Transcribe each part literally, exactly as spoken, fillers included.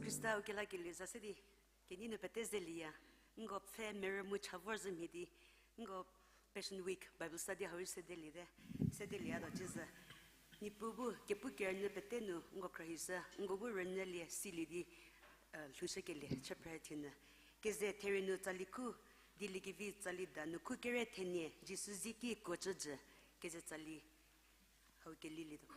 Khrista u kelakelie za se di, kenei nu pete zelieya, nko pfhe merü mu cha vor zhü mhie di, nko Passion Week Bible study hau rei sedeliete, sedelieyatuo cizü. Niepuu bu kepu kerünyü pete nu nko khrühishü, nko bu rünyülie silie di, lhoushükelie chü phrü thie nyü. Keze therie nu tsali khu, dieliekevi tsali da nu khu kere thenie, Jisu zie ki kuo cü jü, keze tsali hau kelilietuo.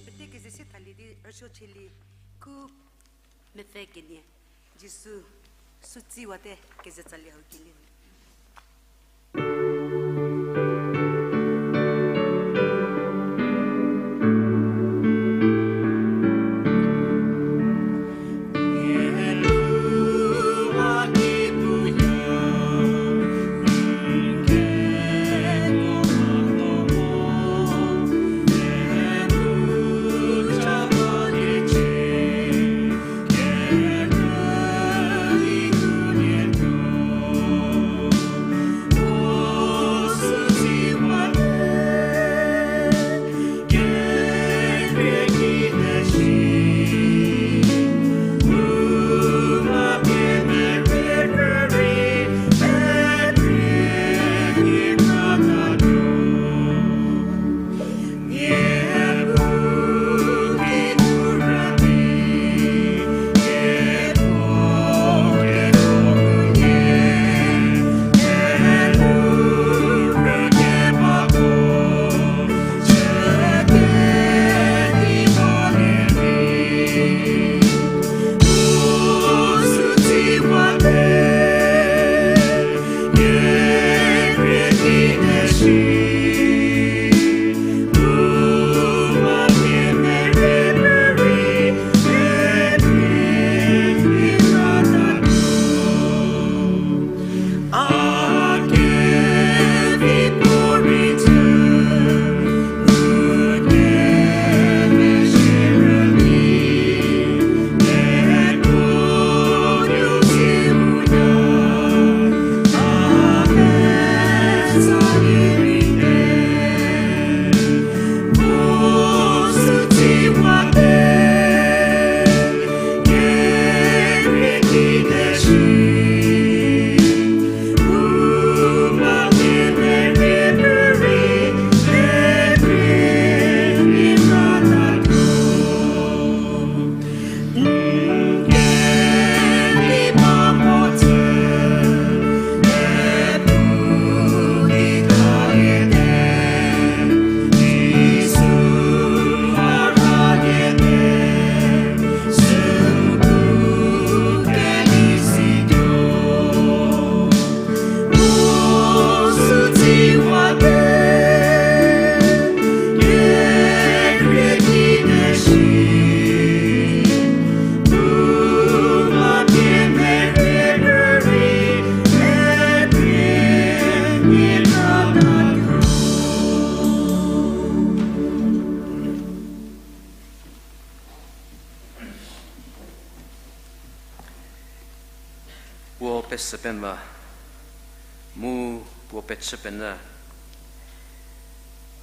Pete keze se thalie di rüsuo chülie, khu mepfü kenie, Jisu, sü tsiwate keze tsali hau kenie. Puo pesü pemvü, mu puo pechü penyü,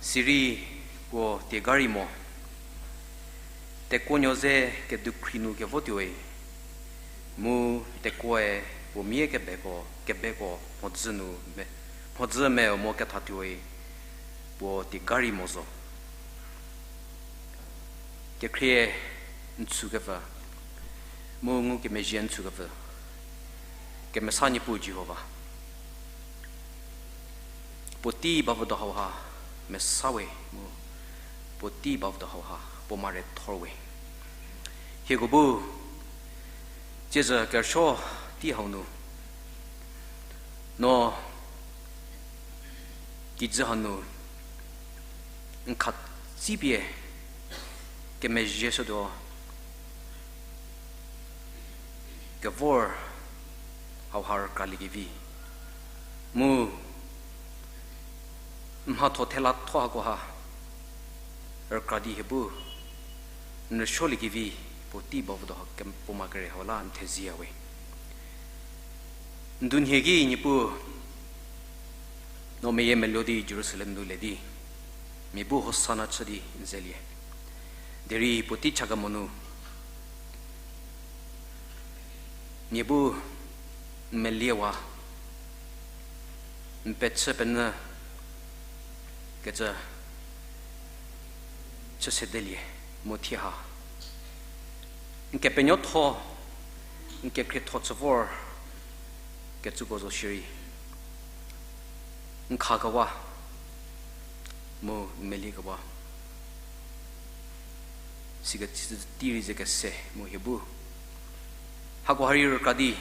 sirei puo tiegari mo. Tekuonuo ze kedukhri nu kevotuoi, mu tekuoe puo mia kebeko, kebeko mhodzü nu me, mhodzü me mo kethatuoi, puo tiegari mo zo. Kekhrie n tsükepfü, mu ngukemezhie n tsükepfü, kemesa Niepuu Jihova, puotei bavüdo hauha mesa we mu, puotei bavüdo hauha puo mare thor we. Hieko bu, tsiezü kerüsuo tei hau nu, no kijü hanu n khatsipie kemezhie shütuo, kevor hauha rükraliekevi, mu mhatho thela tho hakoha rükra di hie bu n rüsuoliekevi, puotei bavüdo ha ke-, puo ma kere hau la n thezie we. N dunhie ki Niepuu, no meyiemeluo di Jerusalem nu le di, mia bu Hosana chü di n zelie. Derei puotei chakemo nu, mia bu n meliewa, n pechü penyü kecü chü sedelie mu thie ha n kepenuotho, n kekhrietho chü vor kecüko zo shierei, n khakewa mu n meliekewa, sikecü tei rei ze kese mu hie bu hako ha rei rükra di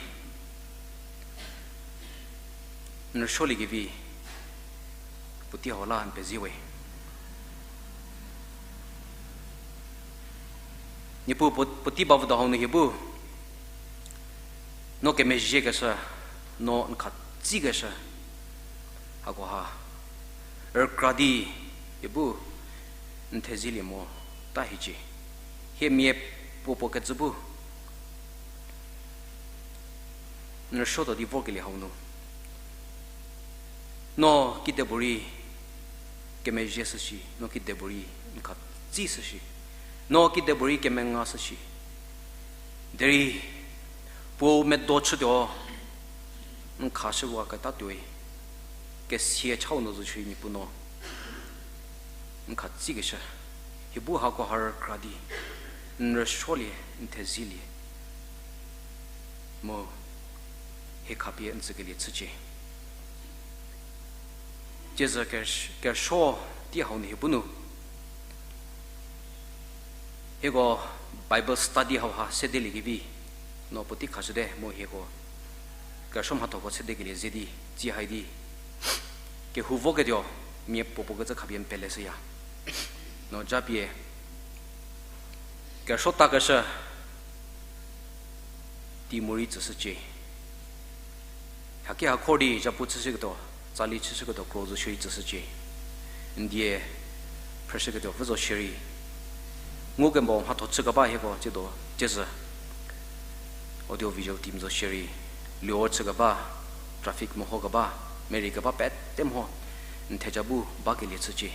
n rüsuoliekevi, puotei hau la n pezie we. Niepuu puo-, puotei bavüdo hau nu hie bu no kemezhiekeshü, no n khatsikeshü, hakoha rükra di hie bu n thezielie mo ta hiecie. Hie mia puopuo kecü bu n rüsuotuo di vorkelie hau nu, no kidepuorei kemezhie shüshi, no kidepuorei n khatsi shüshi, no kidepuorei kemenga shüshi. Derei puo medo chütuo, n khashüwaketa tuoi, kesia chau nu zo shierei Niepuu no n khatsikeshü, hie bu hakoha rükra di n rüsuolie, n thezielie, mu hie khapie n tsükelie chücie. Tsiezü kerüsuo tei hau nu hie bu nu, hieko Bible study hauha sedeliekevi, no puotei khashüte mu hieko kerüsuo mhathoko sedekelie ze di, tsie hai di kehou voketuo, mia puopuo kecü khapie n peleshüya. No japie kerüsuo takeshü tei morei tsüshücie. Haki hakhor di zhapu chüshüketuo, tsali chüshüketuo kro zo shierei tsüshücie. N die phrüshüketuo pfü zo shierei, ngukemo mhatho chükeba hieko tsiedo tsiezü audio visual team zo shierei, luo chükeba, traffic mehokeba, merei keba pete mho, n theja bu bakelie chücie.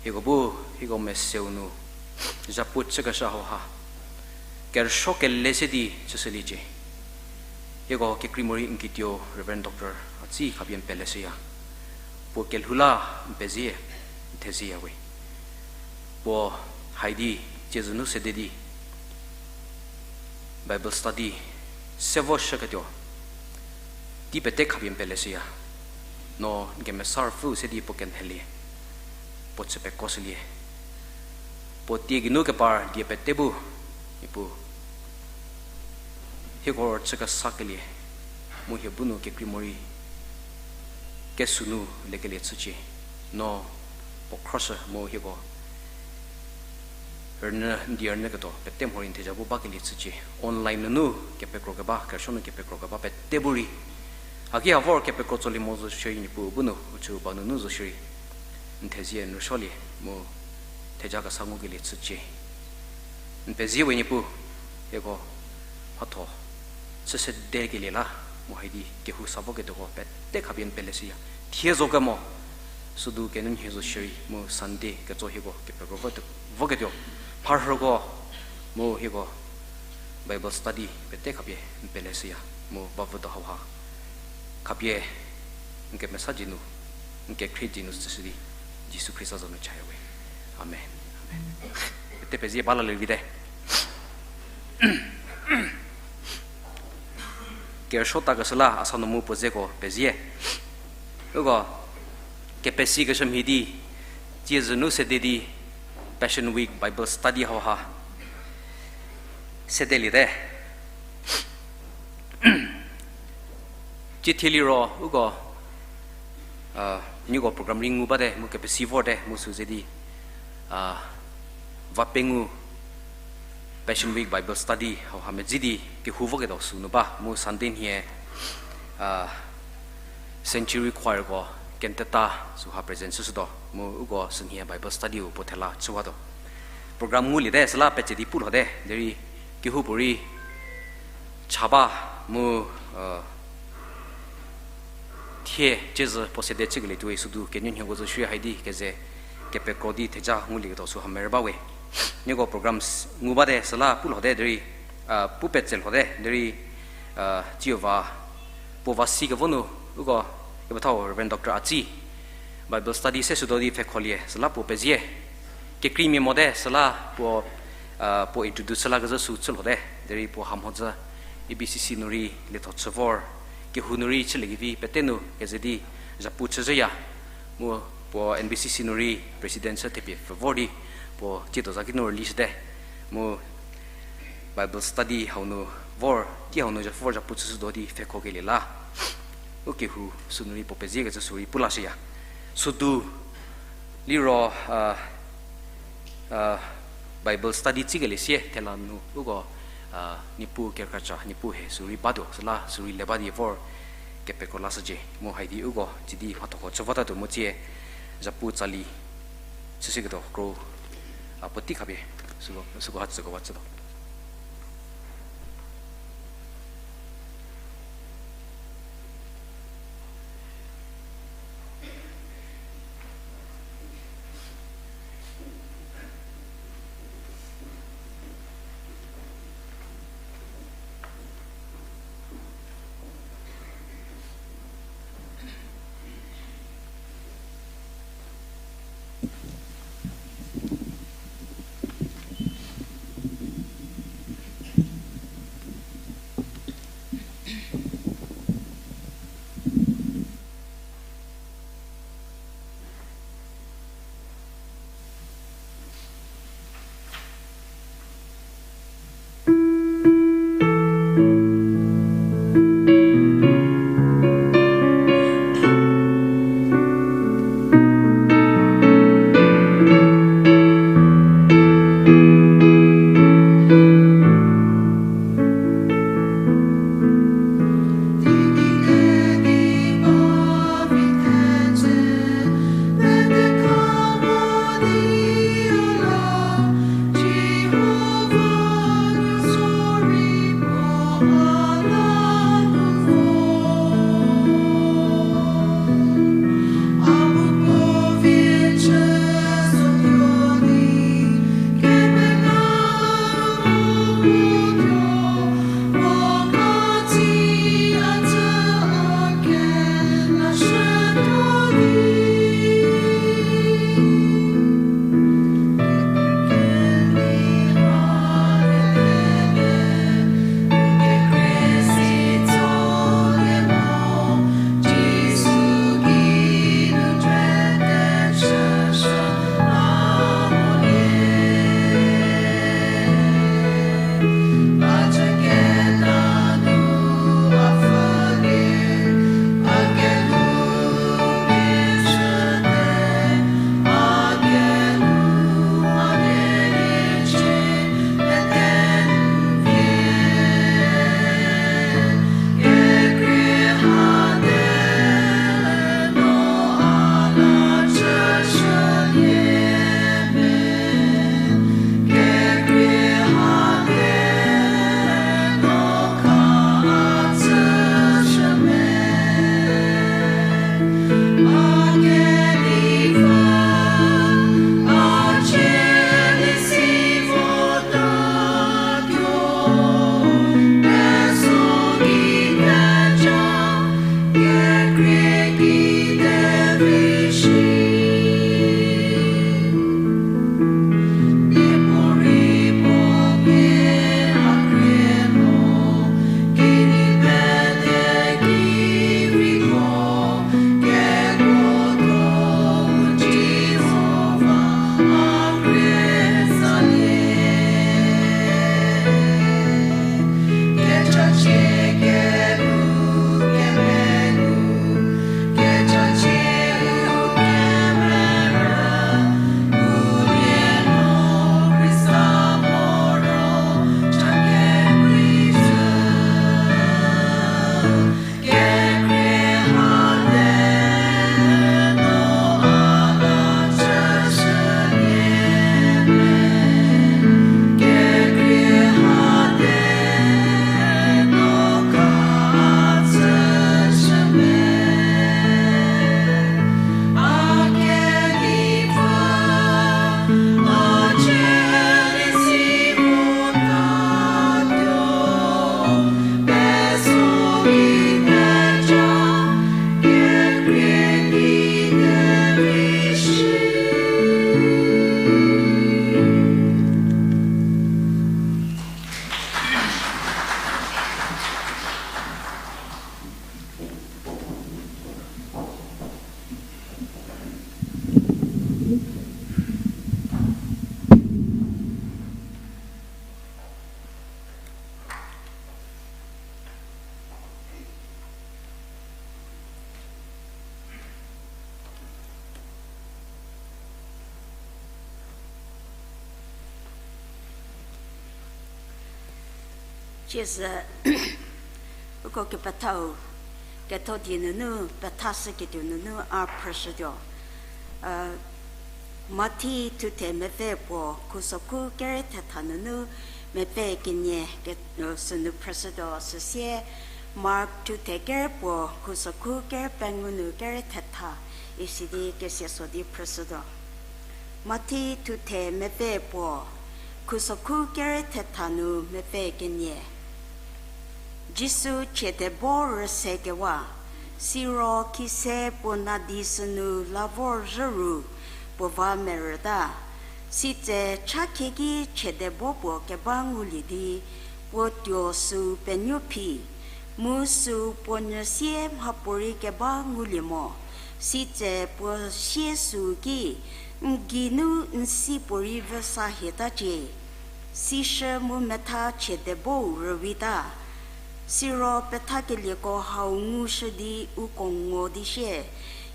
Hieko bu, hieko meseu nu, zhapu chükeshü hauha kerüsuo kele se di chüshüliecie. Hieko kekrei morei n kituo Reverend Doctor Atsi khapie n peleshüya. Puo kelhou la n pezie, n thezieya we. Puo haidi, tsiezü nu sede di Bible study se voshüketuo tei pete khapie n peleshüya. No n kemesa rüpfü se di puo kenhelie, puo chü pekoshülie. Puo tie geinu kepar die pete bu, Niepuu, hieko chü kesakelie, mu hie bu nu kekrei morei kesü nu lekelie chücie. No puo khroshü mu hieko rünyü, n die rünyüketuo pete mhorei n theja bu bakelie chücie. Online nunu kepekro keba, kerüsuo nu kepekro keba pete bu rei, haki ha vor kepekro tsolie mo zo shierei Niepuu bu nu, u chü u ba nunu zo shierei n thezie n rüsuolie mu theja kesa ngukelie chücie. N pezie we Niepuu, hieko mhatho chü sedekelie la, mu haidi kehou sa voketuoko pete khapie n peleshüya. Thie zo kemo, südu kenuonhie zo shierei mu Sunday ketso hieko kepekro vote-, voketuo mharhüko, mu hieko Bible study pete khapie n peleshüya, mu bavüdo hauha khapie n kemesa dzie nu, n kekhrie dzie nu chüshü di, Jisu Khrista za nu chaya we. Amen. Amen. Pete pezie, ba lalie vite. Kerüsuo takeshü la a sa nu mu puo zeko pezie. Uko kepesikeshü mhie di, tsiezü nu sede di Passion Week Bible Study hauha sedeliete. Tsie thie liro uko, a, nieko program rei ngu bate mu kepesi vorte mu sü ze di, a, va pengou Passion Week Bible Study hauha medzi di kehou voketuo sünu ba mu Sunday nhie, a, Century Choirko kenteta süha present chüshütuo mu uko sünhie Bible Study-u puo thela chüwatuo. Program nguliete süla petse di pulhote derei kehoupuorei cha ba mu, a, thie tsiezü puo sede chükelietuoi südu kenuonhieko zo shierei haidi keze kepekro di theja ngulieketuo süha merü ba we. Nieko program s-, ngu bate süla pulhote derei, a, pu petse lhote derei, a, tsiu va, puo va sikevo nu, uko, kepethau Reverend Doctor Atsi Bible study se shütuo di pfhekholie süla puo pezie. Kekreimia mote süla puo, a, puo introduce chü lakezhü sü chülhote derei puo hamhodzü A B C C nu rei lietho chü vor, kehou nu rei chüliekevi pete nu keze di zhapu chüzhüya. Mu puo N B C C nu rei president chü thepie pfü vor di puo tsiedo za ki nu release te. Mu Bible study hau nu vor, tei hau nu zha-, vor zhapu chüshütuo di pfhekhokelie la, u kehou sünu rei puo peziekecü sü rei pu lashüya. Südu liro, a, a, Bible study tsikelie sie thela nu uko, a, Niepuu kerücha, Niepuu he sü rei batuo süla sü rei le ba di vor kepekro lashücie mu haidi uko tsidi mhathoko chü votatuo mu tsie zhapu tsali chüshüketuo kro, a, puotei khapie süko, süko ha tsüko ba chütuo. Tiesü, uko kepethau, ketho die nunu, pethashüketuo nunu a phrüshütuo. Mathi thuthe mepfü puo, khusokhu kere thetha nunu, mepfü kenie ke, sünu phrüshütuo süsie, Mark thuthe kere puo, khusokhu kere pengou nu kere thetha, isidi kesie so di phrüshütuo. Mathi thuthe mepfü puo, khusokhu kere thetha nu mepfü kenie. Jisu chiedebo rüse kewa, siro khise puo nadi sünu la vorzhü ru puo va merüta. Sitse chakhie ki chiedebo puo keba ngulie di, puo tuo süu penuo phi, mu süu puo nyü sie mhapuorei keba ngulie mo. Sitse puo sie süu ki, n geinu n si puorei vüsa hietacie. Sishü mu metha chiedebou rüwita. Siro pethakelieko hau ngushü di uko ngo di sie,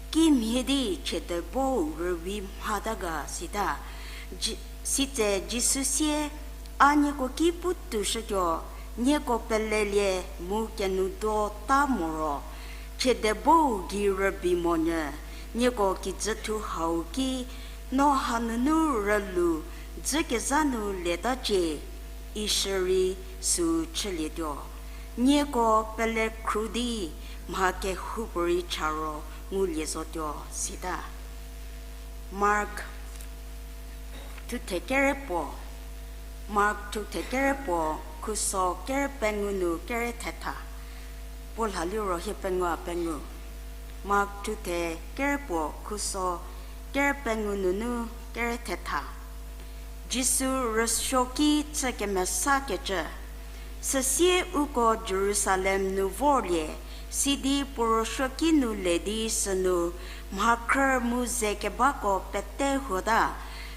kimhie di chiedebou rüwi mhata ga sita. Ji-, sitse Jisu sie, a nieko ki putuoshütuo, nieko pelelie mu kenou do ta moro, chiedebou gei rübei monyü, nieko kijüthu hau ki, no hanunu rülu dzükezha nu lietacie, ishürei süu chülietuo. Nieko pelekhru di mha kehoupuorei cha ro ngulie zotuo sita. Mark thuthe kere puo, Mark thuthe kere puo, khuso kere pengou nu kere thetha. Puo lha liro hie pengou a pengou. Mark thuthe kere puo, khuso kere pengou nunu kere thetha. Jisu rüsuoki chü kemesakecü. Süsie uko Jerusalem nu vorlie, sidi puo rüsuoki nu le di sünu mhakhrü mu ze kebako pete huota.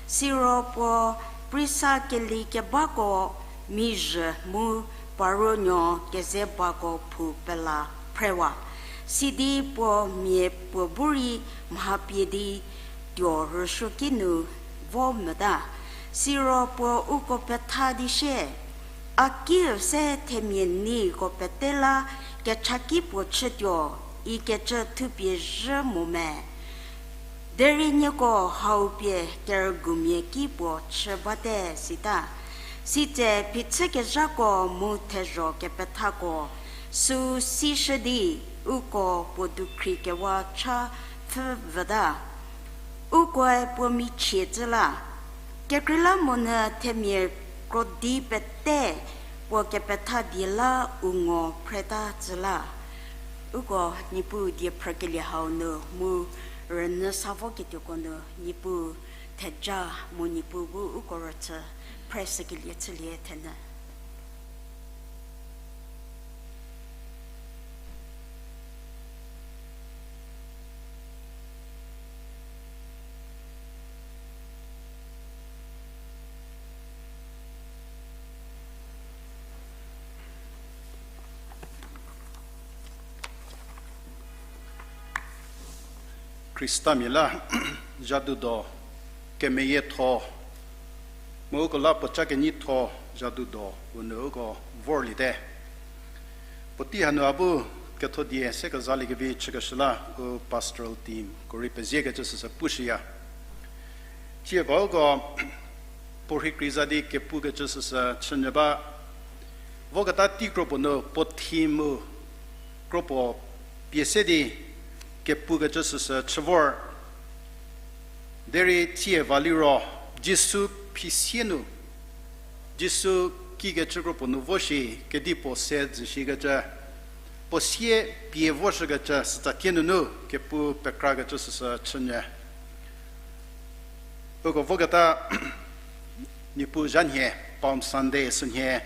Siro puo prisa keli kebako mizhü mu paronuo keze bako phu pela phrewa. Sidi puo mia puo bu rei mha pie di tuo rüsuoki nu vo mota. Siro puo uko petha di sie, a kiu se themia neiko pete la kechaki puo chütuo, ikecü thupie zhü mo me. Derei nieko hau pie kerügumia ki puo chü bate sita. Sitse phichükezhako mu thezho kepethako süu sishü di uko puo dukhri kewa cha pfhü vüta. Ukoe puo michie tsü la, kekreilamonyü themia krodi pete puo kepetha die la u ngo phreta tsü la. Uko Niepuu die phrükelie hau nu mu rünyü sa voketuoko nu Niepuu theja mu Niepuu bu uko rüchü phreshükelie chülie thenyü. Khristamia la zhadu do kemeyietho, mu uko la puoca kenyitho zhadu do u nu uko vorliete. Puotei hanu a bu ketho die se kezaliekevi chükeshü la u pastoral team ko rei peziekecü süsü pushüya. Thie ba uko puorhi kreiza di kepukecü süsü chünyü ba. Voketa tei kropuo nu puo theme mu kropuo pie se di kepukecü süsü chü vor. Derei thie va liro, Jisu phisie nu, Jisu kikecü kropuo nu vo shi, kedipuo se dzü shikecü, puo sie pie voshükecü sütsatie nunu kepu pekrakecü süsü chünyü. Uko voketa Niepuu zha nhie, Palm Sunday sünhie,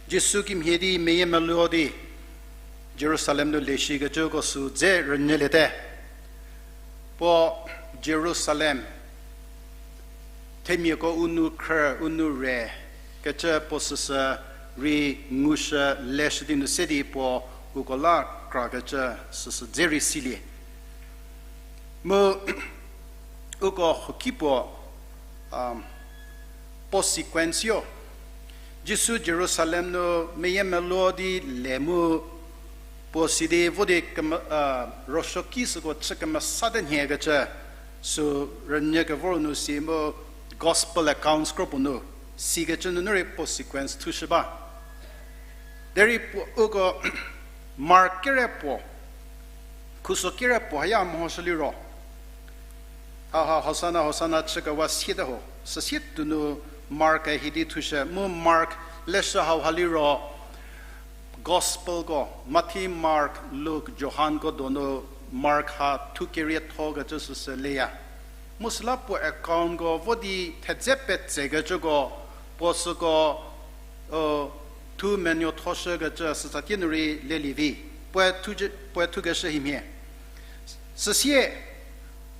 Jisu kimhie di meyiemeluo di Jerusalem nu leshikecüko sü dze rünyüliete. Puo Jerusalem, themiako u nu khrü, u nu re kecü puo süsü rei ngushü leshü di nu se di puo uko la krakecü süsü dze rei silie. Mu uko hoki puo, um, puo sequence-o. Jisu Jerusalem nu meyiemeluo di le mu puo sidi vo di keme-, a, ruosuoki süko chü kemesate nhie kecü, sü rünyü kevor nu si mu Gospel accounts kropuo nu sikecü nunu rei puo sequence thushü ba. Derei puo uko Mark kere puo, khuso kere puo haya mehoshü liro, haha Hosana, Hosana chükewa siete ho. Süsie tuonu Mark-e hidi thushü, mu Mark leshü hauha liro Gospelko, Mathi, Mark, Luk, Johanko donu Mark ha thu kerietho kecü süsü leya. Mu süla puo accountko vo di thedze petsekecüko, puo süko, u, thu menuothoshü kecü sütsatie nu rei lelie vi. Puoe thu, puoe thukeshü himhie. Süsie,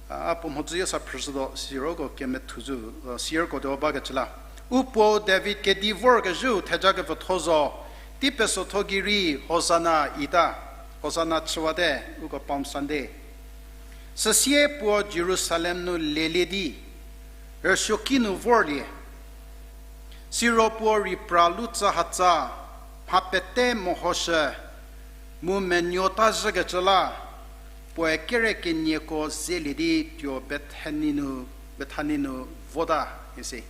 a, a puo mhodzü yo sa phrüshütuo, siroko kemethu zü, a, sirko tuo bakecü la. U puo David kedi vorkezhüu theja kevütho zo, tei pesotho gei rei Hosana ita, Hosana chüwate, uko Palm Sunday. Süsie puo Jerusalem nu lelie di, rüsuoki nu vorlie. Siro puo rei pra lutsa hatsa, mha pete mehoshü, mu menuota zhükecü la, puoe kere kenieko zelie di tuo Bethani nu, Bethani nu vota, isi.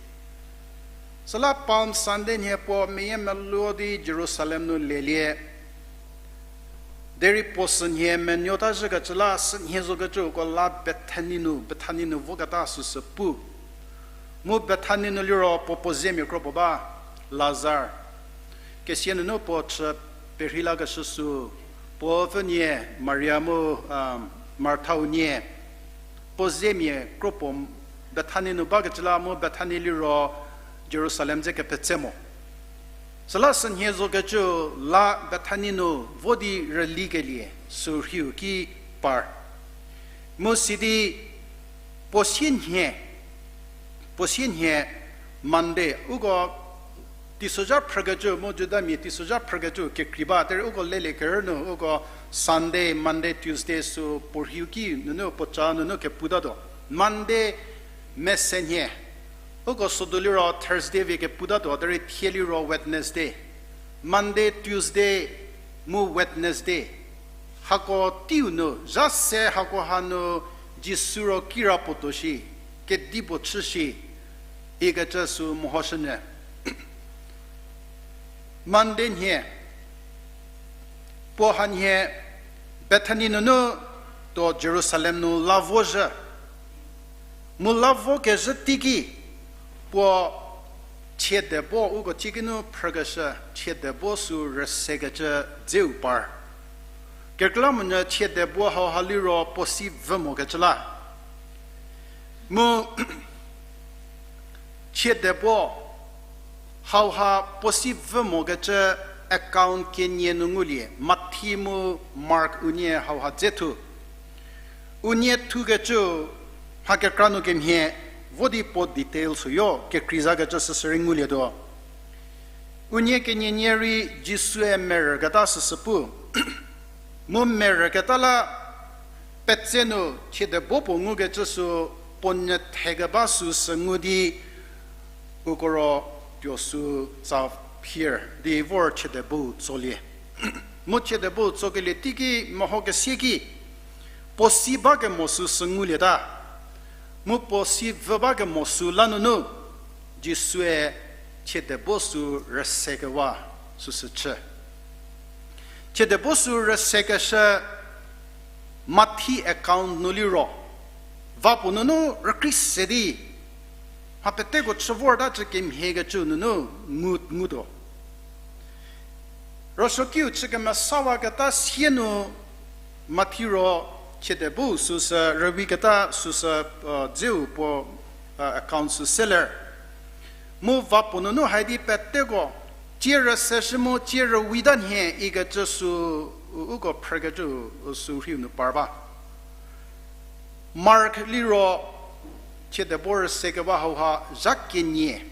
Süla Palm Sunday nhie puo meyiemeluo di Jerusalem nu lelie. Derei puo sünhie menuota zhükecü la sünhie zokecüko la Bethani nu, Bethani nu voketa süsü pu. Mu Bethani nu liro puo puo zemia kro puo ba, Lazar. Kesia nunu puo chü perhei lakeshü sü, puo pfünie, Maria mu, um, Martha unie. Puo zemia kro puo Bethani nu bakecü la mu Bethani liro Jerusalem dze kepetse mo. Süla sünhie zokecü la Bethani nu vo di rülikelie sü rhiu ki par. Mu sidi puo sienhie, puo sienhie Monday, uko teisozha phrükecü mu Judamia teisozha phrükecü kekrei ba, derei uko lelie kerü nu, uko Sunday, Monday, Tuesday sü puo rhiu ki nunu puo ca nunu keputatuo. Monday, mesenhie. Uko sodu liro Thursday vi keputatuo, derei thie liro Wednesday. Monday, Tuesday, mu Wednesday. Hako teiu nu, zha se hako hanu Jisu ro kirapuo tuo shi, kedipuo chü shi, ikecü sü mehoshünyü. Monday nhie, puo hanhie Bethani nunu tuo Jerusalem nu la vozhü. Mu la vokezhü teiki puo chiedebo uko ciekinu phrükeshü chiedebo sü rüsekecü dzeu par. Kekreilamonyü chiedebo hauha liro puo si vü mokecü la. Mu chiedebo hauha puo si vü mokecü account kenie nu ngulie, Mathi mu Mark unie hauha dze thu. Unie thukecü mha kekra nu kemhie, vo di puo details huoyo kekreizakecü süsü rei ngulietuo. Unie kenienie rei Jisue merüketa süsü pu. Mu merüketa la petse nu chiedebo puo ngukecü sü puo nyü thekeba süsü ngu di, uko ro tuo sü tsa phier di vor chiedebo tsolie. Mu chiedebo tsokelie teiki mehokesie ki puo si ba kemo süsü ngulieta. Mu puo si vü ba kemo sü la nunu Jisue chiedebo sü rüsekewa süsü chü. Chiedebo sü rüsekeshü Mathi account nu liro, va puo nunu rükrie se di mha peteko chü vorta cü kemhiekecü nunu ngu, ngutuo. Ruosuokiu chü kemesawaketa sie nu Mathi ro chiedebo süsü rüwiketa süsü, dzeu puo, account sü seler. Mu va puo nunu haidi peteko, tsie rüseshü mu tsie rüwita nhie ikecü sü, u, uko phrükecü sü rhiu nu par ba. Mark liro chiedebo rüsekeba hauha zha kenie,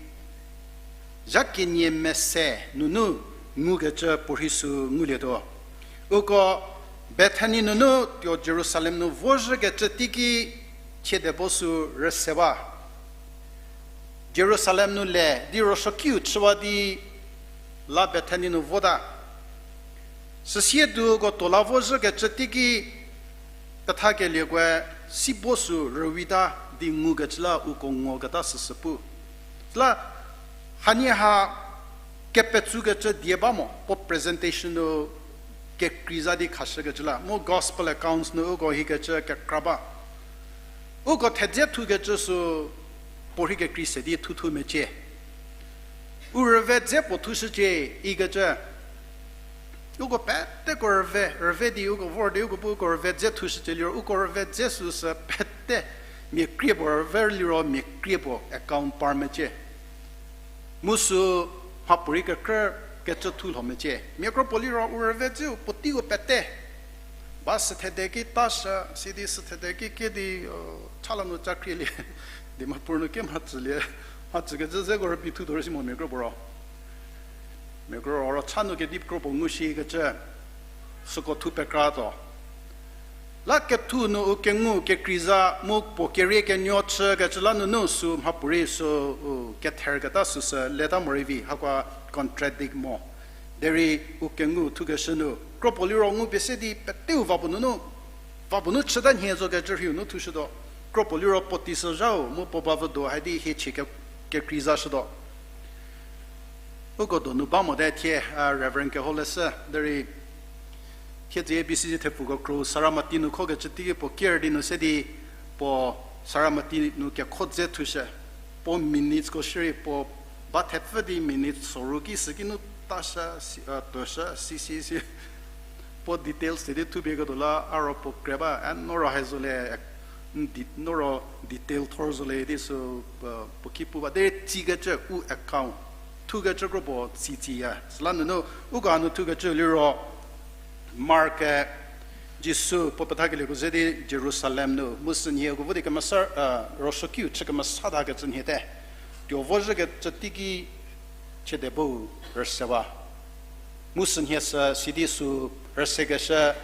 zha kenie mese nunu ngukecü puorhi sü ngulietuo. Uko Bethani nunu tuo Jerusalem nu vozhükecü teiki chiedebo sü rüse ba. Jerusalem nu le di ruosuokiu chüwa di la Bethany nu vota. Süsie tuoko tuo la vozhükecü teiki pethakeliekoe sibo sü rüwita di ngukecü la uko ngoketa süsü pu. Süla hanie ha kepetsukecü die ba mo, puo presentation nu kekrei za di khashükecü la. Mu gospel accounts nu uko hikecü kekra ba. Uko thedze thukecü sü puorhi kekrei se di thuthu mecie. U rüve dze puo thushücie ikecü. Uko peteko rüve, rüve di uko vor di uko bu uko rüve dze thushücie liro, uko rüve dze süsü pete mia krie puo rüve liro mia krie puo account par mecie. Mu sü mhapuorei kekrü kecü thu lho mecie. Mia kro puo liro u rüve dzeu puotei u pete. Ba süthede ki tashü, sidi süthede ki ke di, chala nu ca krielie, di mhapur nu ke mhacülie, mhacükecü zeko rübei thu tuo rei si mo mia kro puo ro. Mia kro ro cha nu kedi kro puo ngu shikecü, süko thu pekra tuo. La kethu nu u kengu kekrei za mu puo kerie kenuo chükecü la nunu sü mhapuorei sü u ketherketa süsü leta morei vi, hakoa contradict mo. Derei u kengu thukeshü nu kro puo liro ngupie se di peteu va puo nunu, va puo nu chüta nhie zokecü rhiu nu thushütuo. Kro puo liro puotei sü zhau mu puo ba vüdo hadi hiechie ke, kekrei zashütuo. Uko donu ba mote thie, a, Reverend Keholeshü, derei thiedzü A B C thepfuko kro Saramati nu khokecü teiki puo ker di nu se di puo Saramati nu kekho dze thushü. Puo minutes ko shierei puo ba thepfü di minutes soru ki süki nu tashü, si, a, tuoshü, si, si, si. Puo details te di thupieketuo la, a ro puo kre ba, a, no ro hai zo le, n di, no ro detail thor zo le di sü, a, puo ki pu ba. Derei tsikecü u account thukecü kro puo tsitsiya. Süla nunu, uko hanu thukecü liro, Mark-e Jisu puo pethakelieko ze di Jerusalem nu mu sünhieko vo di kemesa, a, rüsuokiu chü kemesa thakecü nhie te. Tuo vozhükecü teiki chiede bu rüsewa. Mu sünhie sü sidi sü rüsekeshü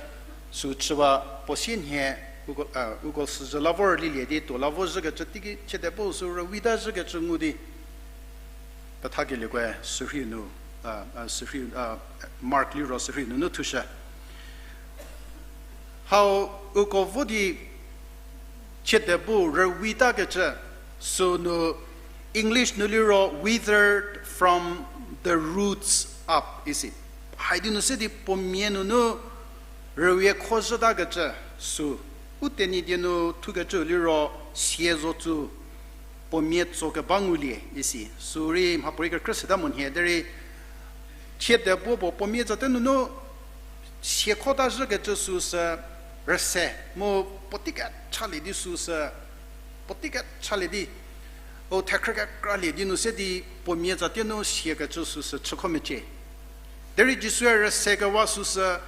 sü chüwa puo sie nhie uko, a, uko süzhü la vor lilie di tuo la vozhükecü teiki chiede bu sü rüwita zhükecü ngu di pethakeliekoe sürhei nu, a, a, sürhei, a, Mark liro sürhei nunu thushü. Hau uko vo di chiede bu rüwitakecü sünu English nu liro withered from the roots up isi. Haidi nu se di puo mia nunu rüwie khozhütakecü sü. U Tenyidie nu thukecü liro sia zo tsu puo mia tso keba ngulie isi. Sü rei mhapuorei kekrü seta mo nhie derei chiede bu puo puo mia tsate nunu sia khota zhükecü süsü rüse mu puotei kechalie di süsü, puotei kechalie di, u thekhrü kekralie di nu se di puo mia tsate nu siakecü süsü chükho mecie. Derei Jisue rüsekewa süsü,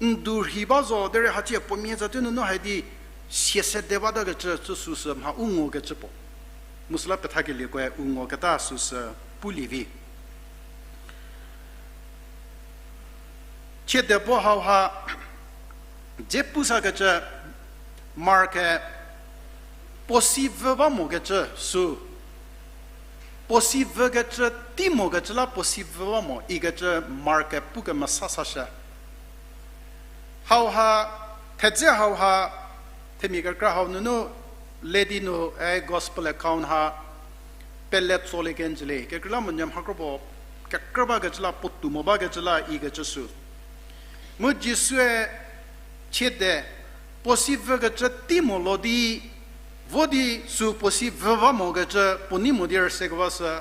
n du rhi ba zo, derei hacie puo mia tsate nunu hai di sia sede batakecü cü süsü mha u ngokecü puo. Mu süla pethakeliekoe u ngoketa süsü pulie vi. Chiede bu hauha dze pusakecü Mark-e puo si vü ba mokecü sü, puo si vükecü tei mokecü la puo si vü ba mo ikecü Mark-e pu kemesa sashü. Hauha, thedze hauha, themia kekra hau nunu, le di nu, a gospel account ha, pele tsolie kenjülie, kekreilamonyü mha kro puo, kekrü bakecü la, puotou mo bakecü la, ikecü sü. Mu Jisue chiede, puo si vükecü tei mo lo di, vo di sü puo si vü ba mokecü, puo nei mo di rüsekeba sü,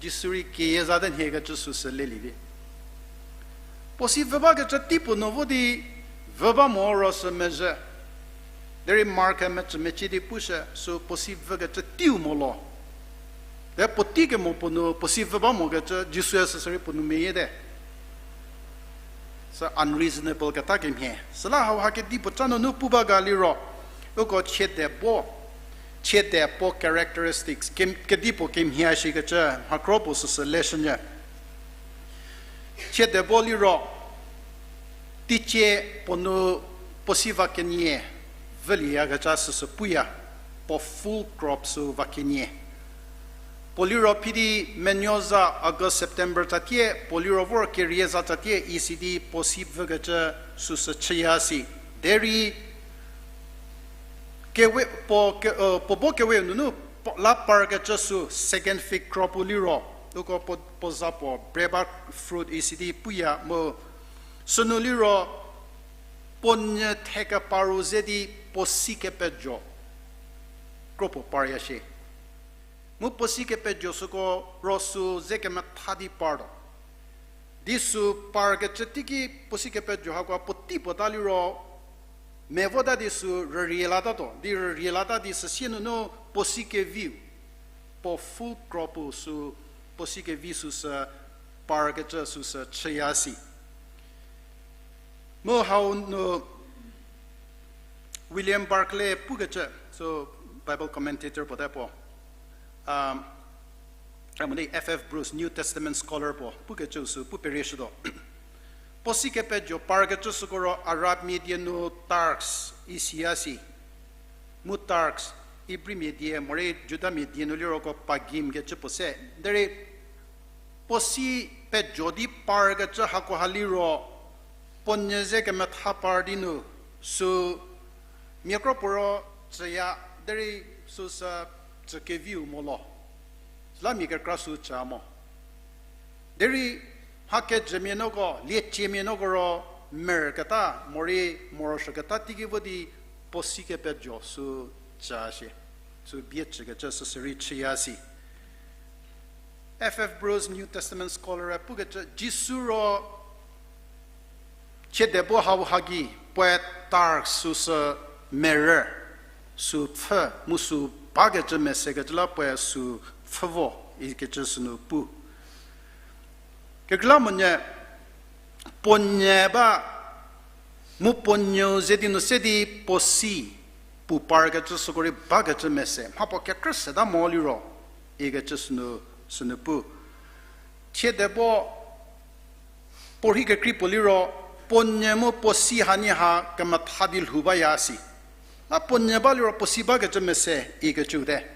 Jisu rei keyie zate nhiekecü süsü lelie vi. Puo si vü bakecü tei puo nu vo di vü ba mo ro sü mezhü. Derei Mark-e mecü mecie di pushü sü puo si vükecü teiu mo lo. De puotei kemo puo nu puo si vü ba mokecü Jisue süsü rei puo nu meyiete. Sü unreasonable keta kemhie. Süla hauha kedipuo ca nunu pu ba ga liro, uko chiede bo, chiede puo characteristics, ke, kedipuo kemhie shikecü mha kro puo süsü leshünyü. Chiede bo liro, teicie puo nu puo si va kenie vülieyakecü süsü puya, puo full crop sü va kenie. Puo liro phi di menuo za August, September tsatie, puo liro vor kerie za tsatie isi di puo si vükecü süsü chüya si. Derei kewe, puo ke, puo bo kewe nunu la parkecü sü second fig crop-u liro, uko puo, puo za puo bre ba fruit isi di puya mu, sünu liro puo nyü thekeparu ze di puo si kepejo kro puo parya shie. Mu puo si kepejo süko ro sü ze kemetha di partuo. Di sü parkecü teiki puo si kepejo hako puotei puo ta liro, me vota di sü rürie latatuo, di rürie lata di süsie nunu puo si keviu, puo full crop-u sü, puo si kevi süsü parkecü süsü chüya si. Mu hau nu William Barclay pukecü, sü Bible commentator puo te puo, um, F F Bruce, New Testament scholar puo pukecü sü pu perieshütuo. Puo si kepejo parkecü süko ro Arabmia die nu Turks isiya si. Mu Turks, Ibrimia die morei Judamia die nu liroko pagim kecü puo se. Derei puo si pejo di parkecü hakoha liro, puo nyü ze kemetha par di nu, sü mia kro puo ro tsüya, derei süsü tsü keviu mo lo. Süla mia kekra sü tsüya mo. Derei mha kejümia nuoko, lieciemia nuoko ro merketa, morei morosuoketa teiki vo di puo si kepejo sü tsüya shie. Sü bie tsükecü süsü rei chüya si. F F Bruce, New Testament scholar-e pukecü, Jisu ro chiedebo hauha gei puoe Turks süsü merü, sü pfhü, mu sü bakecü mesekecü la puoe sü pfhü vo ikecü sünu pu. Kekreilamonyü puo nyü ba, mu puo nyüu ze di nu se di puo si pu parkecü süko rei bakecü mese, mha puo kekrü seta mo liro, ikecü sünu, sünu pu. Chiedebo puorhi kekrei puo liro, puo nyü mu puo si hanie ha kemetha di lhou baya si. La puo nyü ba liro puo si bakecü mese ikecüu te.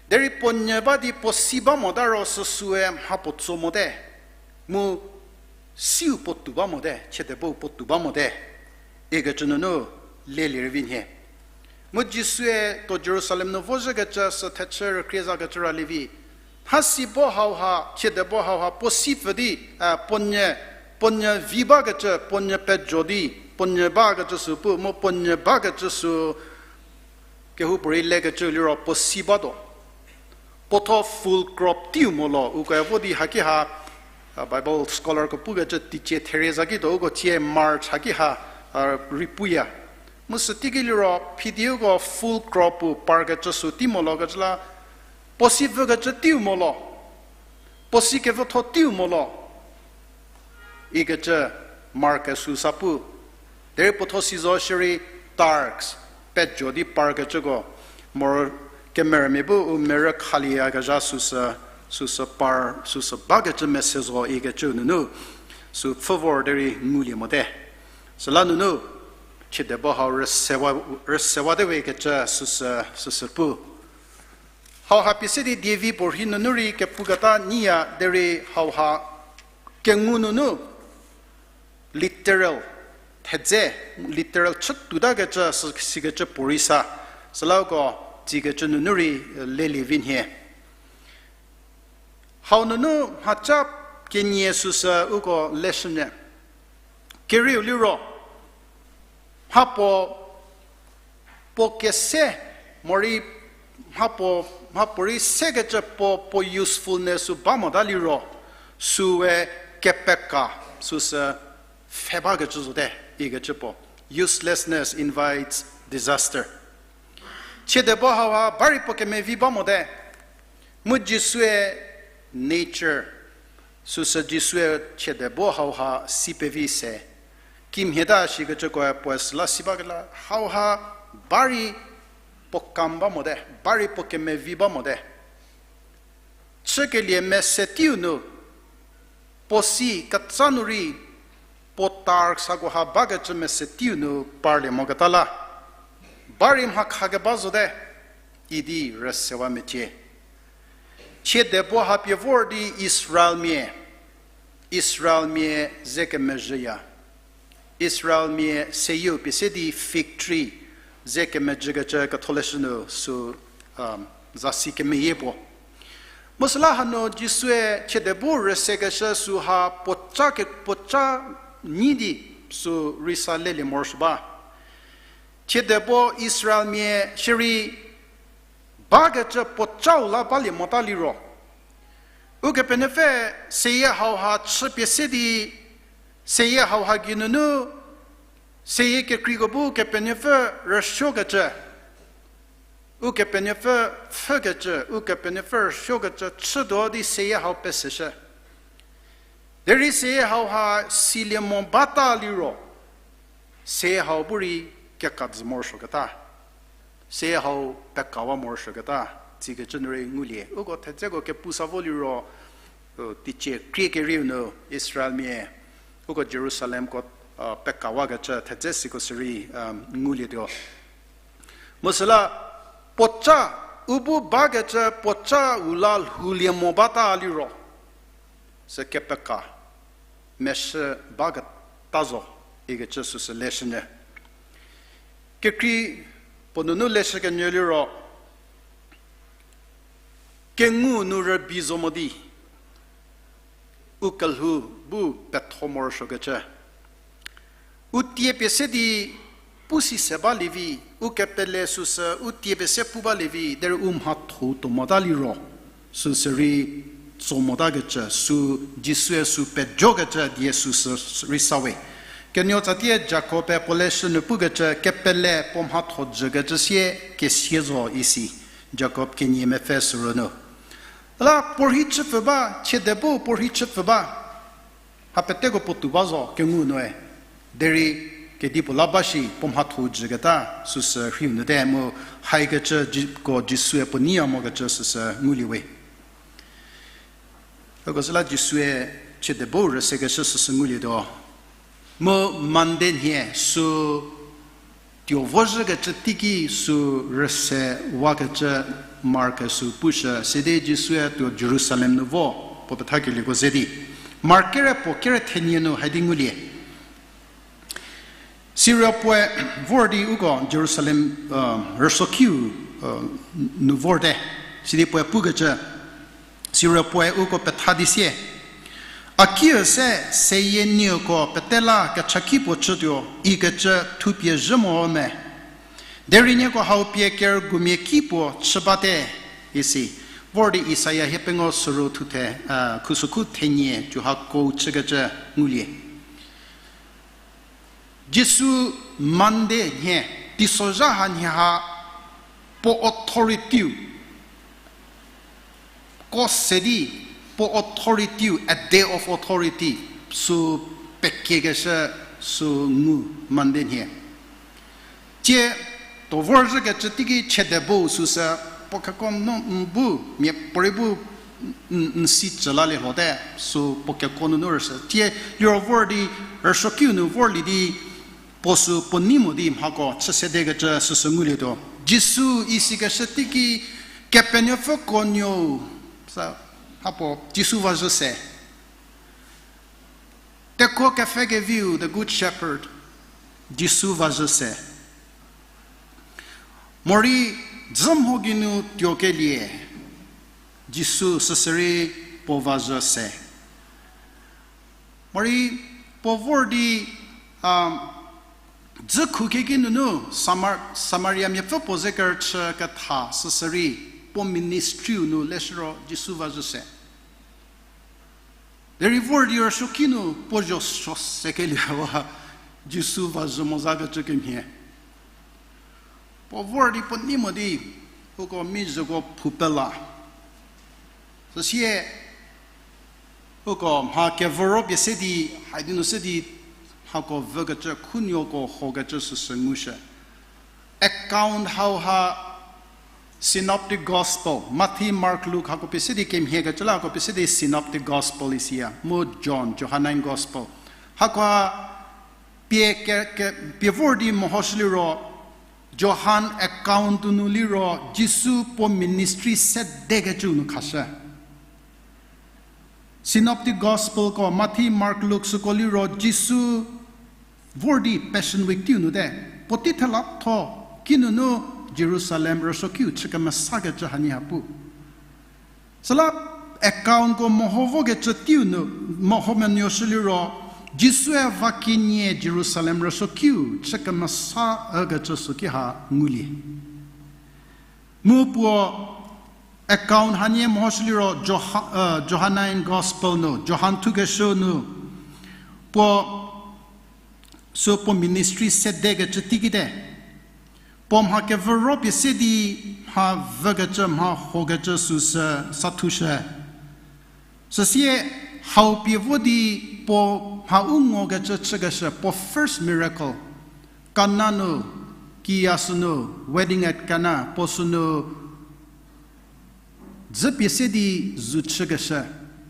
Derei puo nyü ba di puo si ba mota ro süsüe mha puo tso mote. Mu siu puo tou ba mote, chiedebo puo tou ba mote. Ikecü nunu lelie rei vi nhie. Mu Jisue tuo Jerusalem nu vozhükecü sü thechü rükrie zakecü ra lievi. Mhasi bo hauha, chiedebo hauha, puo si pfü di, a, puo nyü, puo nyü vi bakecü, puo nyü pejo di, puo nyü bakecü sü pu, mu puo nyü bakecü sü kehoupuorei lekecü liro puo si batuo. Puotho full crop teiu mo lo, ukoe vo di haki ha, a, Bible scholarko pukecü teicie therie za ki tuo, uko tie March haki ha, a, rei puya. Mu süteiki liro phidi uko full crop-u parkecü sü tei mo lo kecü la, puo si vükecü teiu mo lo, puo si kevütho teiu mo lo, ikecü Mark-e sü sa pu. Derei puotho si zo shierei Turks, pejo di parkecüko, moro kemerümia bu u merü khalieyakezha süsü, süsü par, süsü bakecü mese zo ikecü nunu, sü pfhü vor derei ngulie mote. Süla nunu, chiedebo hau rüsewa, rüsewate we kecü süsü, süsü pu. Hauha pie se di dievi puorhi nunu rei kepuketa nyiya derei hauha kengu nunu literal, thedze, literal chütoutakecü sü, sikecü puorei sa. Süla uko tsikecü nunu rei, e, lelie vi nhie. Hau nunu mhaca kenie süsü uko leshünyü. Kerieu liro, mhapuo, puo kese, morei mhapuo, mhapuorei sekecü puo, puo usefulness sü ba mota liro, süe kepeka, süsü pfhe bakecü zote, ikecü puo. Uselessness invites disaster. Chiedebo hauha ba rei puo kemevi ba mote. Mu Jisue nature, süsü Jisue chiedebo hauha si pevi se. Kimhieta shikecükoe puoe süla si bakela hauha ba rei puo kam ba mote, ba rei puo kemevi ba mote. Chükelie mese teiu nu, puo si ketsa nu rei, puo Turks hakoha bakecü mese teiu nu parlie moketa la, ba rei mha khakeba zote, idi rüsewa mecie. Chiedebo ha pie vor di Israelmia, Israelmia ze kemezhüya. Israelmia seyieu pie se di fig tree ze kemejükecü ketholeshü nu sü, um, zasi kemeyie puo. Mu süla hanu Jisue chiedebo rüsekeshü süha puoca ke, puoca nyi di sü rei sa lelie morosuo ba. Chiedebo Israelmia shierei bakecü puocau la balie mota liro, Ukepenuopfü seyie hauha chüpie se di, seyie hauha geinunu, seyie kekreiko bu Ukepenuopfü rüsuokecü, Ukepenuopfü pfhükecü, Ukepenuopfü rüsuokecü chütuo di seyie hau peseshü. Derei seyie hauha silie mo bata liro, seyie hau bu rei kekadzü morosuoketa, seyie hau pekawa morosuoketa, tsikecü nu rei ngulie. Uko thedzeko kepu sa vo liro, teicie krie kerieu nu Israelmia uko Jerusalemko pekawakecü thedze siko sürei ngulietuo. Mu süla puoca, u bu bakecü puocau la lhoulie mo bata liro, sü kepeka meshü baketa zo ikecü süsü leshünyü. Kekrei puo nunu leshükenyü liro, kengu nu rübei zo mo di, u kelhou bu petho morosuokecü. U tie pie se di pu si se balie vi, u kepele süsü u tie pie se pu balie vi, derei u mhatho tuo mota liro, süsü rei tso motakecü, sü Jisue sü pejokecü die süsü rei sa we. Kenuo tsatie Jakob-e puo leshü nu pukecü kepele puo mhatho jükecü sie kesia zo isi. Jakob kenie mepfü sürü nu. La puorhi chüpfü ba, chiedebo puorhi chüpfü ba. Ha peteko puotou ba zo kengu nue. Derei kedipuo la ba shi puo mhatho jüketa süsü rhiu nute mu haikecü Ji-, ko Jisue puo neiya mokecü süsü ngulie we. Uko süla Jisue chiedebo rüsekeshü süsü ngulietuo. Mu Monday nhie sü tuo vozhükecü teiki sü rüse wakecü Mark sü pushü, sidi Jisue tuo Jerusalem nu vo, puo pethakelieko ze di. Mark kere puo kere thenie nu haidi ngulie. Siro puoe vor di uko Jerusalem rüsuokiu nu vorte, sidi puoe pukecü, siro puoe uko petha di sie, A kiu se seyie nieko pete la kechaki puo chütuo ikecü thupie zhü mo me? Derei nieko hau pie kerügumia ki puo chü bate, isi. Vor di Isaia hiepengou suru thuthe, khusükhu thenie tuo hako chükecü ngulie. Jisu Monday nhie, teisozha hanhie ha puo authority-u ko se di, puo authority-u, a day of authority, sü pekiekeshü sü ngu Monday nhie. Tie tuo vorzhükecü teiki chiedebo süsü puo keko nu n bu miapuorei bu n, n si cü lalie lhote, sü puo keko nunu rüsü. Tie liro vor di rüsuokiu nu vorlie di puo sü puo nei mo di mhako chü sedekecü süsü ngulietuo. Jisu isikeshü teiki Kepenuopfü ko nuou, sa, hapuo Jisu vazhü se. Tekuo kepfhekeviu, the Good Shepherd, Jisu vazhü se. Morei dzü mho geinu tuokelie, Jisu süsürei puo vazhü se. Morei puo vor di, dzü khukeki nunu Samar-, Samaria miapfü puo ze kerüchü ketha süsürei puo ministry-u nu leshüro Jisu vazhü se. Derei vor di rüsuoki nu puo zho suo sekelie wa Jisu vazhü mozakecü kemhie. Puo vor di puo nei mo di, uko mizhüko phu pela. Süsie, uko mha kevüro pie se di, haidi nu se di, mhako vükecü, khunuoko hokecü süsü ngushü. Account hauha Synoptic Gospel, Matthew, Mark, Luke, hako pie se di kemhiekecü la hako pie se di Synoptic Gospel isiya, mu John, Johannine Gospel. Hakoha pie ke, ke, pie vor di mehoshü liro, Johan account nu liro, Jisu puo ministry sedekecü nu khashü. Synoptic Gospelko, Mathi, Mark, Luk süko liro Jisu vor di Passion Week teiu nu te, puotei thelatho kinunu Jerusalem rüsuokiu chü kemesakecü hanie ha pu. Süla accountko meho vokecü teiu nu, meho menuoshü liro, Jisue va kenie Jerusalem rüsuokiu chü kemesa ükecü süki ha ngulie. Mu puo account hanie mehoshü liro Joha-, Johannine Gospel nu, Johan thukeshü nu, puo sü puo ministry sedekecü teiki te. Puo mha kevüro pie se di mha vükecü, mha hokecü süsü sa thushü. Süsie hau pie vo di puo mha u ngokecü chükeshü, puo first miracle. Kana nu, kiya sünu, wedding at Cana, puo sünu, dzü pie se di zu chükeshü,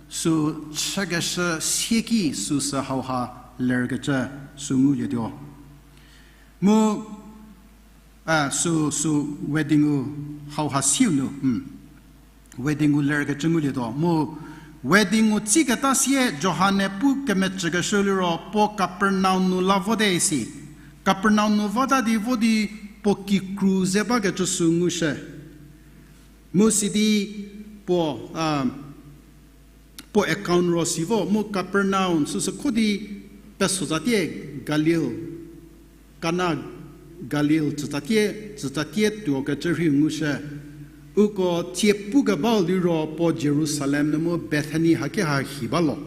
sü chükeshü sieki süsü hauha lerkecü sü ngulietuo. Mu, a, sü, sü weddingu hauha siu nu, weddingu lerkecü ngulietuo. Mu weddingu tsiketa sie Johan-e pu kemecükeshü liro puo Kapernaum nu la vote isi. Kapernaum nu vota di vo di puo kikru ze bakecü sü ngushü. Mu sidi puo, a, puo account ro si vo, mu Kapernaum süsü kho di peso tsatie Galil, Kana Galil tsütsatie, tsütsatie tuokecü rhei ngushü. Uko tsie pukebau liro puo Jerusalem nu mu Bethany haki ha hi ba lo.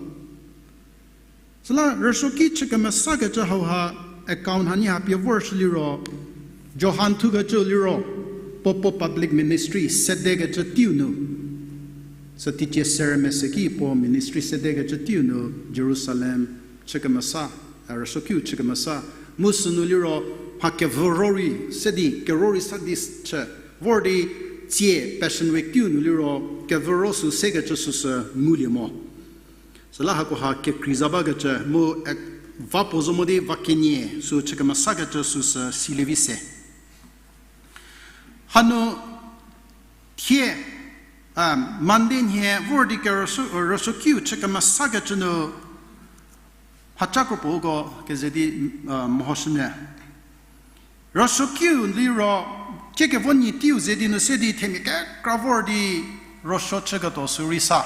Süla rüsuoki chü kemesakecü hauha account hanie ha pie vorshü liro, Johan thukecü liro, puo puo public ministry sedekecü teiu nu, sü teicie serü mese ki puo ministry sedekecü teiu nu Jerusalem chü kemesa, a, rüsuokiu chü kemesa, mu sünu liro mha kevüro rei se di, kero rei sa di chü, vor di tsie Passion Week teiu nu liro kevüro sü sekecü süsü ngulie mo. Süla hakoha kekrei za bakecü mu, e, va puo zo mo di va kenie sü chü kemesakecü süsü silie vi se. Hanu thie, a, Monday nhie vor di kerüsuo, rüsuokiu chü kemesakecü nu, mhaca kropuo uko keze di, a, mehoshünyü. Rüsuokiu liro, tiekevo nyi teiu ze di nu se di themia kekra vor di rüsuo chüketuo sü rei sa.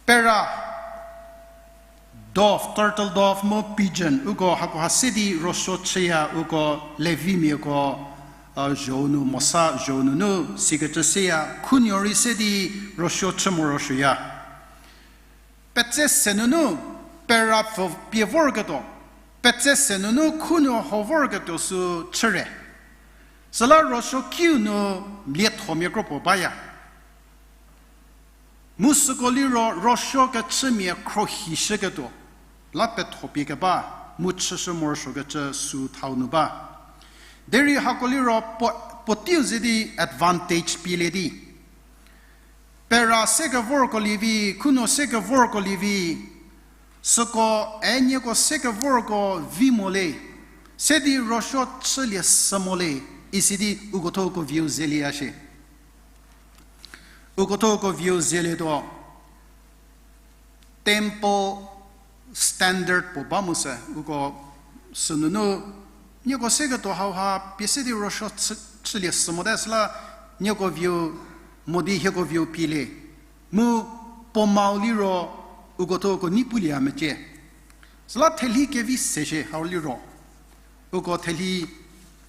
Pera, dove, turtle dove mu pigeon, uko hakoha se di rüsuo chüya uko Levimiako, a, zho nu, Mosa zho nunu sikecü seya, khunuo rei se di rüsuo chü morosuoya. Petse se nunu pera pfü pie vorketuo, petse se nunu khunuo ho vorketuo sü chüre. Süla rüsuokiu nu liethomia kropuo baya. Mu süko liro rüsuo kechümia khrohishüketuo la pethopie keba, mu chüshü morosuokecü sü thau nu ba. Derei hako liro puo, puoteiu ze di advantage pielie di pera sekevorko lievi, khunuo sekevorko lievi, süko, e, nieko sekevorko vi mo le, se di rüsuo chülie sü mo le, isi di uko thuo uko vieu zelieya shie. Uko thuo uko vieu zelietuo, temple standard puo ba mu sü, uko sünunu, nieko seketuo hauha pie se di rüsuo chü, chülie sü mote süla, nieko vieu mo di hieko vieu pielie. Mu puo mau liro, uko thuo uko nei pulieya mecie. Süla thelhi kevi se shie hau liro, uko thelhi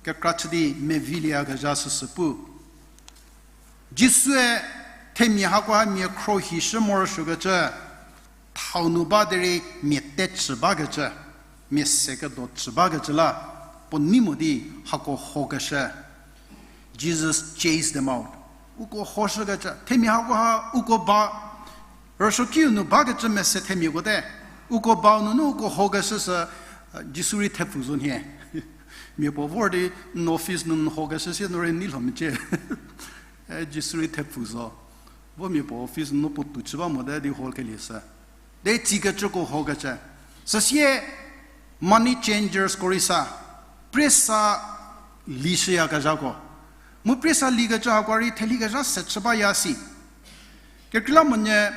kekra chü di mevilieyakezha süsü pu. Jisue themia hakoha mia khrohishü morosuokecü thau nu ba derei mia tecü bakecü, mia sekedo cü bakecü la, puo nei mo di hako hokeshü. Jesus chased them out. Uko hoshükecü, themia hakoha uko ba, rüsuokiu nu bakecü mese themiako te, uko bau nunu uko hokeshü sü, Jisu rei thepfu zo nhie. Mia puo vor di n office nu n hokeshü sie nu rei nei lho mecie. E, Jisu rei thepfu zo. Vo mia puo office nu puo tou chü ba mote di hokelie sü. De tsikecüko hokecü. Süsie money changers ko rei sa, priesa lishüyakezhako. Mu priesa likecü hako rei thelhikezha se chü baya si. Kekreilamonyü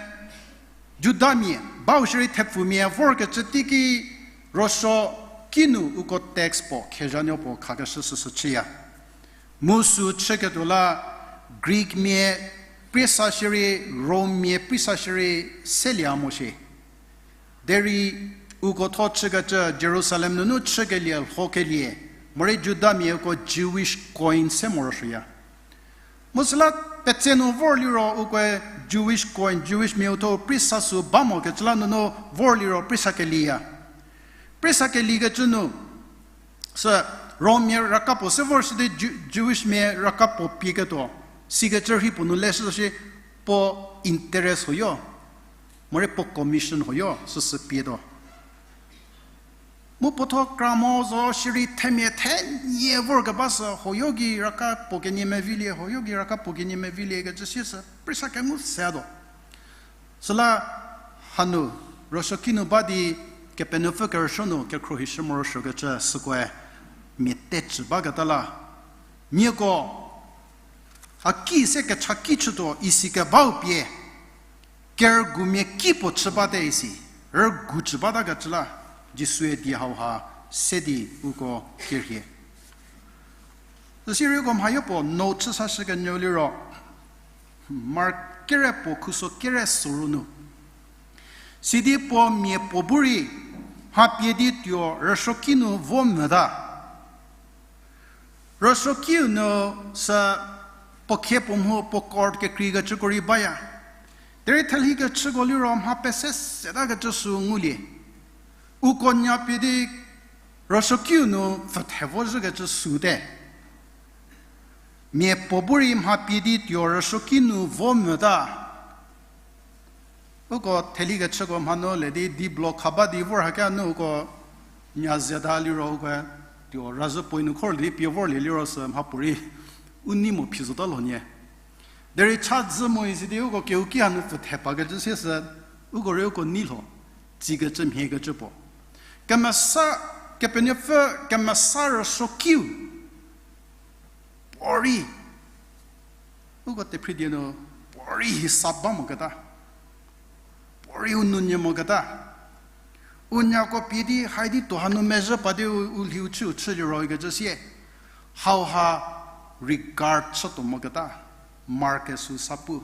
Judamia, bau shierei thepfumia vorkecü teiki rüsuo kinu uko text puo khezhanuo puo khakeshü süsü chüya. Mu sü chüketuo la Greekmia priesa shierei, Rommia priesa shierei selie mo shie. Derei uko tho chükecü Jerusalem nunu chükelie lhokelie, morei Judamia uko Jewish coin se morosuoya. Mu süla petse nu vor liro ukoe Jewish coin, Jewish mia uthuo priesa sü ba mokecü la nunu vor liro priesa kelieya. Priesa keliekecü nu, sü Rommia raka puo se vor shü di Jew-, Jewishmia raka puo pieketuo, sikecü rhi puo nu leshü shie, puo interest huoyo, morei puo commission huoyo süsü pietuo. Mu puotho kra mo zo shierei themia thenie vorkeba sü huoyo gei raka puo kenie mevilie, huoyo gei raka puo kenie mevilie kecü sie sü priesa kengu setuo. Süla hanu rüsuoki nu ba di Kepenuopfü kerüsuo nu kekhruohishü morosuokecü sükoe mia te cü baketa la, nieko a ki se kechaki chütuo isi kebau pie, kerügumia ki puo chü bate isi, rügu cü batakecü la, Jisue die hauha se di uko kerhie. Süsirei uko mhayo puo note chü sashü kenyü liro, Mark kere puo khuso kere soru nu. Sidi puo mia puo bu rei mha pie di tuo rüsuoki nu vo mota. Rüsuokiu nu sü puo khie puo mho puo court kekreikecüko rei baya. Derei thelhi kechüko liro mha pese setakecü sü ngulie. Uko nya pie di rüsuokiu nu pfüthe vozhükecü süte. Mia puo bu rei mha pie di tuo rüsuoki nu vo mota. Uko theli kechüko mhanu le di di block khaba di vor hakia nu uko nya zeta liro uko tuo razhü puoe nu khor di pie vorlie liro sü mhapuorei u nei mo phi zota lho nie. Derei cha dzü mo isi di uko kehouki hanu pfüthe pakecü sie sü uko rei uko nei lho, tsikecü mhiekecü puo. Kemesa, Kepenuopfü kemesa rüsuokiu puorei uko tephridie nu puorei hisap ba moketa, puorei u nou nyü moketa. U nyako pie di hai di tuo hanu mezhü pa di u, u lhiu chüu chü liro ikecü sie. Hauha regard chütuo moketa. Mark-e sü sa pu.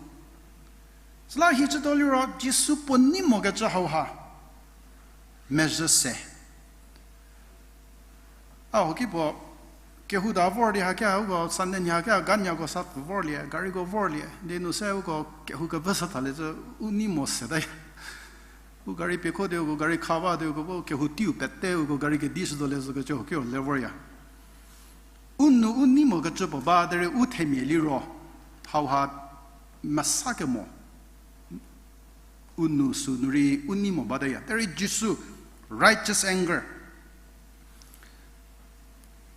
Süla hi chütuo liro Jisu puo nei mokecü hauha mezhü se. A hoki puo, kehou da vor di hakia uko Sunday nhie hakia ganyako sa pfü vorlie, gariko vorlie di nu se uko kehou kevü sa thalie zü u nei mo seta. U gari piekho di uko gari kha ba di uko bu kehou teiu pete uko gari kedi shütuo le zükecü hoki le vorya. U nu u nei mokecü puo ba derei u themia liro hauha mesa kemo. U nu sü nu rei u nei mo bateya. Derei Jisu, righteous anger.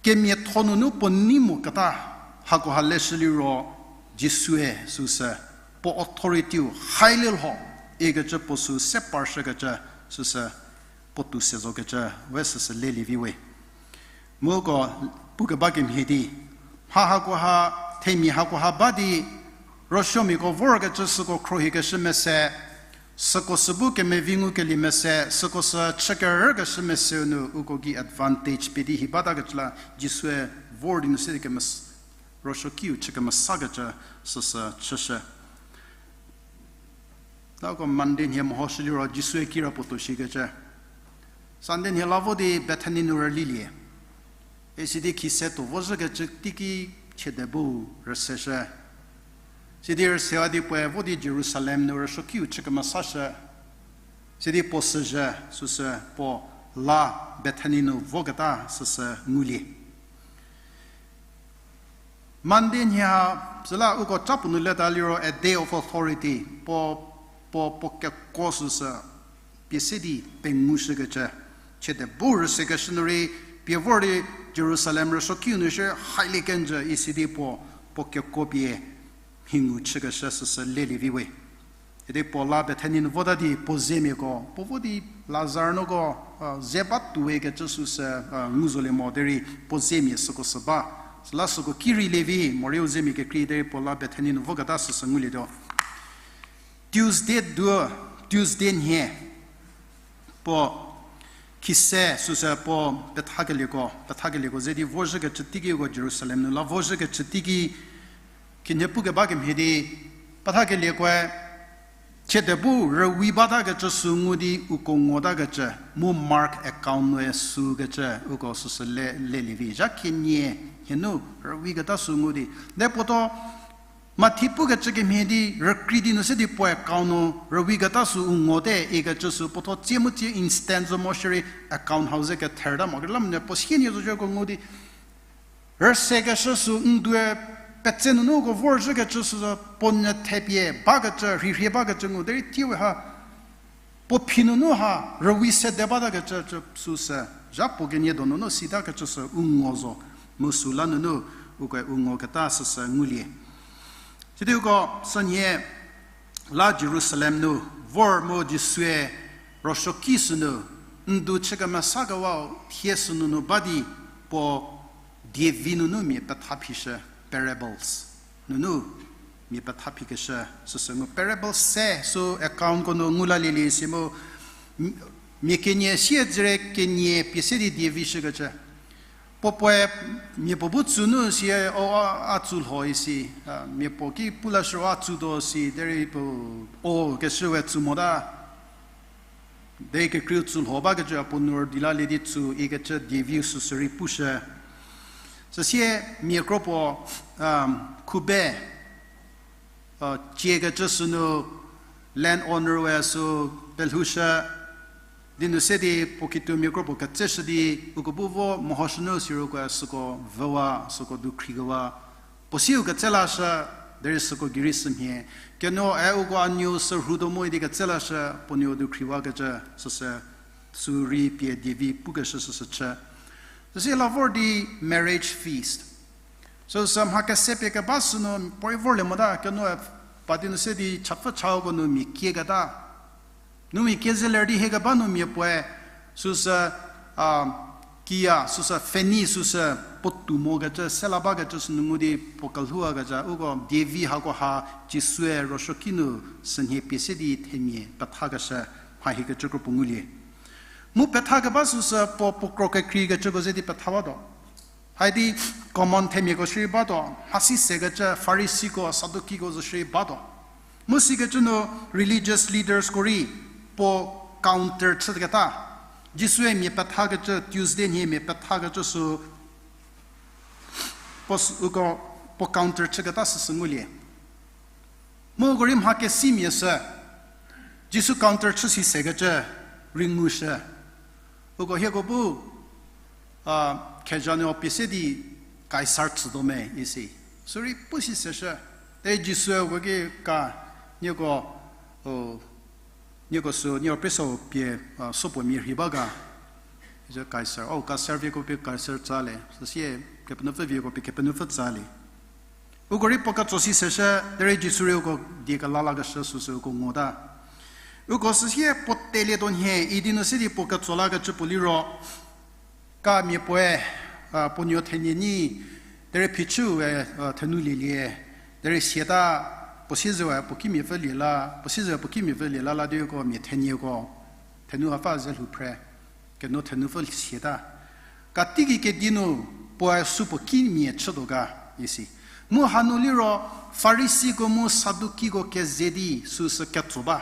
Kemiatho nunu puo nei moketa, hakoha leshü liro Jisue süsü, puo authority-u hailie lho, ikecü puo sü se parshükecü süsü, puo tou se zokecü, we süsü lelie vi we. Mu uko pukeba kemhie di, mha hakoha, themia hakoha ba di, rüsuomiako vorkecü süko khruohikeshü mese, süko sü bu kemevi ngukelie mese, süko sü chü kerükeshü meseu nu uko gei advantage pie di hi batakecü la Jisue vor di nu se di kemes-, rüsuokiu chü kemesakecü süsü chüshü. Tako Monday nhie mehoshü liro Jisue kirapuo tuo shikecü. Sunday nhie la vo di Bethany nu rülilie. Isi di khise tuo vozhükecü teiki chiede bu rüseshü. Sidi rüsewa di puoe vo di Jerusalem nu rüsuokiu chü kemesashü. Sidi puo süzhü, süsü puo la Bethany nu voketa süsü ngulie. Monday nhie ha, süla uko cha puo nu leta liro a day of authority, puo, puo, puo kekuo süsü, pie se di pengushükecü, chiede bu rüsekeshü nu rei, pie vor di Jerusalem rüsuokiu nu shie hailie kenjü isi di puo, puo kekuo pie, mhingu chükeshü süsü lelie vi we. Idi puo la Bethany nu vota di puo zemiako, puo vo di Lazar nuko, a, ze ba tuowe kecü süsü, a, ngu zolie mo derei puo zemia süko sü ba. Süla süko ki rei lie vi, morei u zemia kekrei derei puo la Bethany nu voketa süsü ngulietuo. Tuesday du, Tuesday nhie, puo khise süsü puo pethakelieko, pethakelieko ze di vozhükecü teiki uko Jerusalem nu la vozhükecü teiki, khinhie pukeba kemhie di, pethakeliekoe, chiede bu rüwi batakecü sü ngu di uko ngotakecü, mu Mark account nue sükecü, uko süsü le, lelie vi. Zha kenie, hie nu, rüwi keta sü ngu di. De puoto, Mathi pukecü kemhie di rükrei di nu se di puoe account nu rüwi keta sü u ngote ikecü sü puotho tsie mu tsie instance zo mo shierei account hau ze ketherta mo. Kekreilamonyü puo sienie zo zhüko ngu di rüsekeshü sü ndue petse nunu uko vorzhükecü sü puo nyü thepie bakecü, rhirhie bakecü ngu derei tiewe ha puo phi nunu ha rüwi sede batakecü süsü, zha puo kenie donunu sitakecü sü u ngo zo, mu süla nunu uko u ngoketa süsü ngulie. Sidi uko sünhie la Jerusalem nu vor mu Jisue rüsuoki sünu, ndu chü kemesakewau thie sünunu ba di puo dievi nunu mia petha phishü, parables nunu mia petha phikeshü süsü ngu. Parables se sü accountko nu ngu lalielie si mu, mia kenie sie dzüre kenie pie se di dievi shükecü. Puo puoe mia puo bu tsünu sie, o, a, a tsü lho isi, a, mia puo ki pu lashü a tsütuo si, derei puo, o, keshü we tsü mota. Derei kekreiu tsü lho bakecü a puo nu rüdi lalie di tsü ikecü dievi süsü rei pushü. Süsie mia kro puo, um, khube, uh, ciekecü sünu land owner we sü pelhoushü, di nu se di puo kitu mia kro puo ketseshü di, uko bu vo mehoshünu sirukoe süko vüwa, süko dukhrikewa, puo siu ketse lashü, derei süko gei rei sümhie. Keno e uko a nuo sürhutuo mo idi ketse lashü, puo nuo dukhriwakecü süsü, sü rei pie dievi pukeshü süsü chü. Süsie la vor di marriage feast. Süsü mha kese pie keba sünu puorei vorlie mota, keno e pa di nu se di chapfü chauko nu mia kieketa. Nu mia kie zeler di hiekeba nu mia puoe süsü, a, kiya süsü pfhenei süsü puotou mokecü, sela bakecü sünu ngu di puo kelhouwakecü, uko dievi hako ha Jisue rüsuoki nu sünhie pie se di themia pethakeshü mha hiekecü kro puo ngulie. Mu pethakeba süsü puo puo kro kekreikecüko ze di petha batuo. Haidi common themiako shierei batuo, mhasi sekecü Farisiko, Sadukiko zo shierei batuo. Mu sikecü nu religious leadersko rei puo counter chüketa. Jisue mia pethakecü, Tuesday nhie mia pethakecü sü puo s-, uko puo counter chüketa süsü ngulie. Mu uko rei mha kesimia sü, Jisu counter chü si sekecü rei ngushü. Uko hieko bu, a, khezanuo pie se di Kaisar tsütuo me isi. Sürei pu si seshü. Te Jisue uko ki ka, nieko, o, nieko sü, nieko pressou pie, a, sopuo mia rhei ba ga. Ise Kaisar, o, Kaisar vieko pie Kaisar tsale. Süsie, kepenuopfü vieko pie kepenuopfü tsale. Uko rei puo ketso si seshü, derei Jisu rei uko die kela lakeshü süsü uko ngota. Uko süsie puo telietuo nhie, idi nu se di puo ketso lakecü puo liro, ka mia puoe, a, puo nuo thenie nyi, derei phichüu we, a, thenu lielie, derei siata, puo siezeu puo kimiapfü lie la, puo siezeu puo kimiapfü lie la la di uko mia thenieko, thenu hapfü ze lhou phre. Keno thenupfü siata. Katiki kedi nu puoe supuo kimia chütuo ga, isi. Mu hanu liro Farisiko mu Sadukiko keze di süsü ketso ba.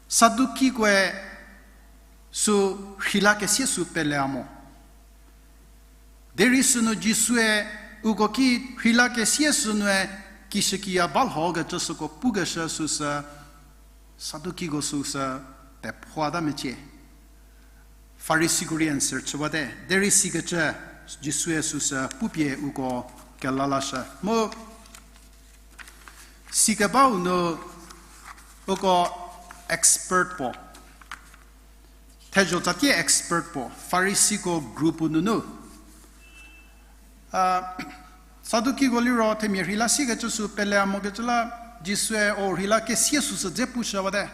Sadukikoe sü rheilakesie sü pele mo. Derei sünu Jisue uko ki rheilakesie sünue kishükiya ba lhokecü süko pukeshü süsü Sadukiko süsü pephoata mecie. Farisiko rei answer chüwate, derei sikecü Jisue süsü pupie uko kela lashü. Mu sikebau nu uko expert puo, thezho tsatie expert puo, Farisiko group nunu. A, Sadukiko liro themia rheila sikecü sü pele mokecü la, Jisue o rheilakesie süsü dze pushüwate.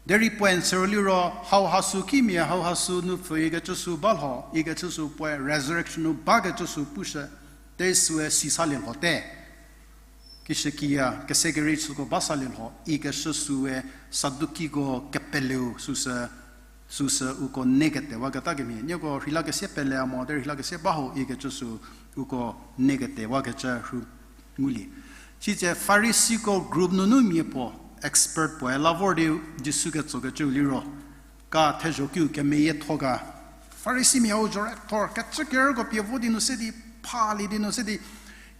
Derei puoe answer liro, hauha sü kimia, hauha sü nu pfü ikecü sü ba lho, ikecü sü puoe resurrection nu bakecü sü pushü, derei süe sisalie lhote. kishükiya, kese kerei süko ba salie lho ikeshü süe, Sadukiko kepeleu süsü, süsü uko ne ketewaketa kemhie. Nieko rheila kese pele a mo, derei rheila kese ba ho ikecü sü uko ne ketewakecü rhu ngulie. Sitse Farisiko group nunu mia puo, expert puoe la vor di Jisu ketsokecüu liro, ka thezho kiu kemeyietho ga. Farisimia u zhorethor, kecü kerüko pie vo di nu se di, phalie di nu se di,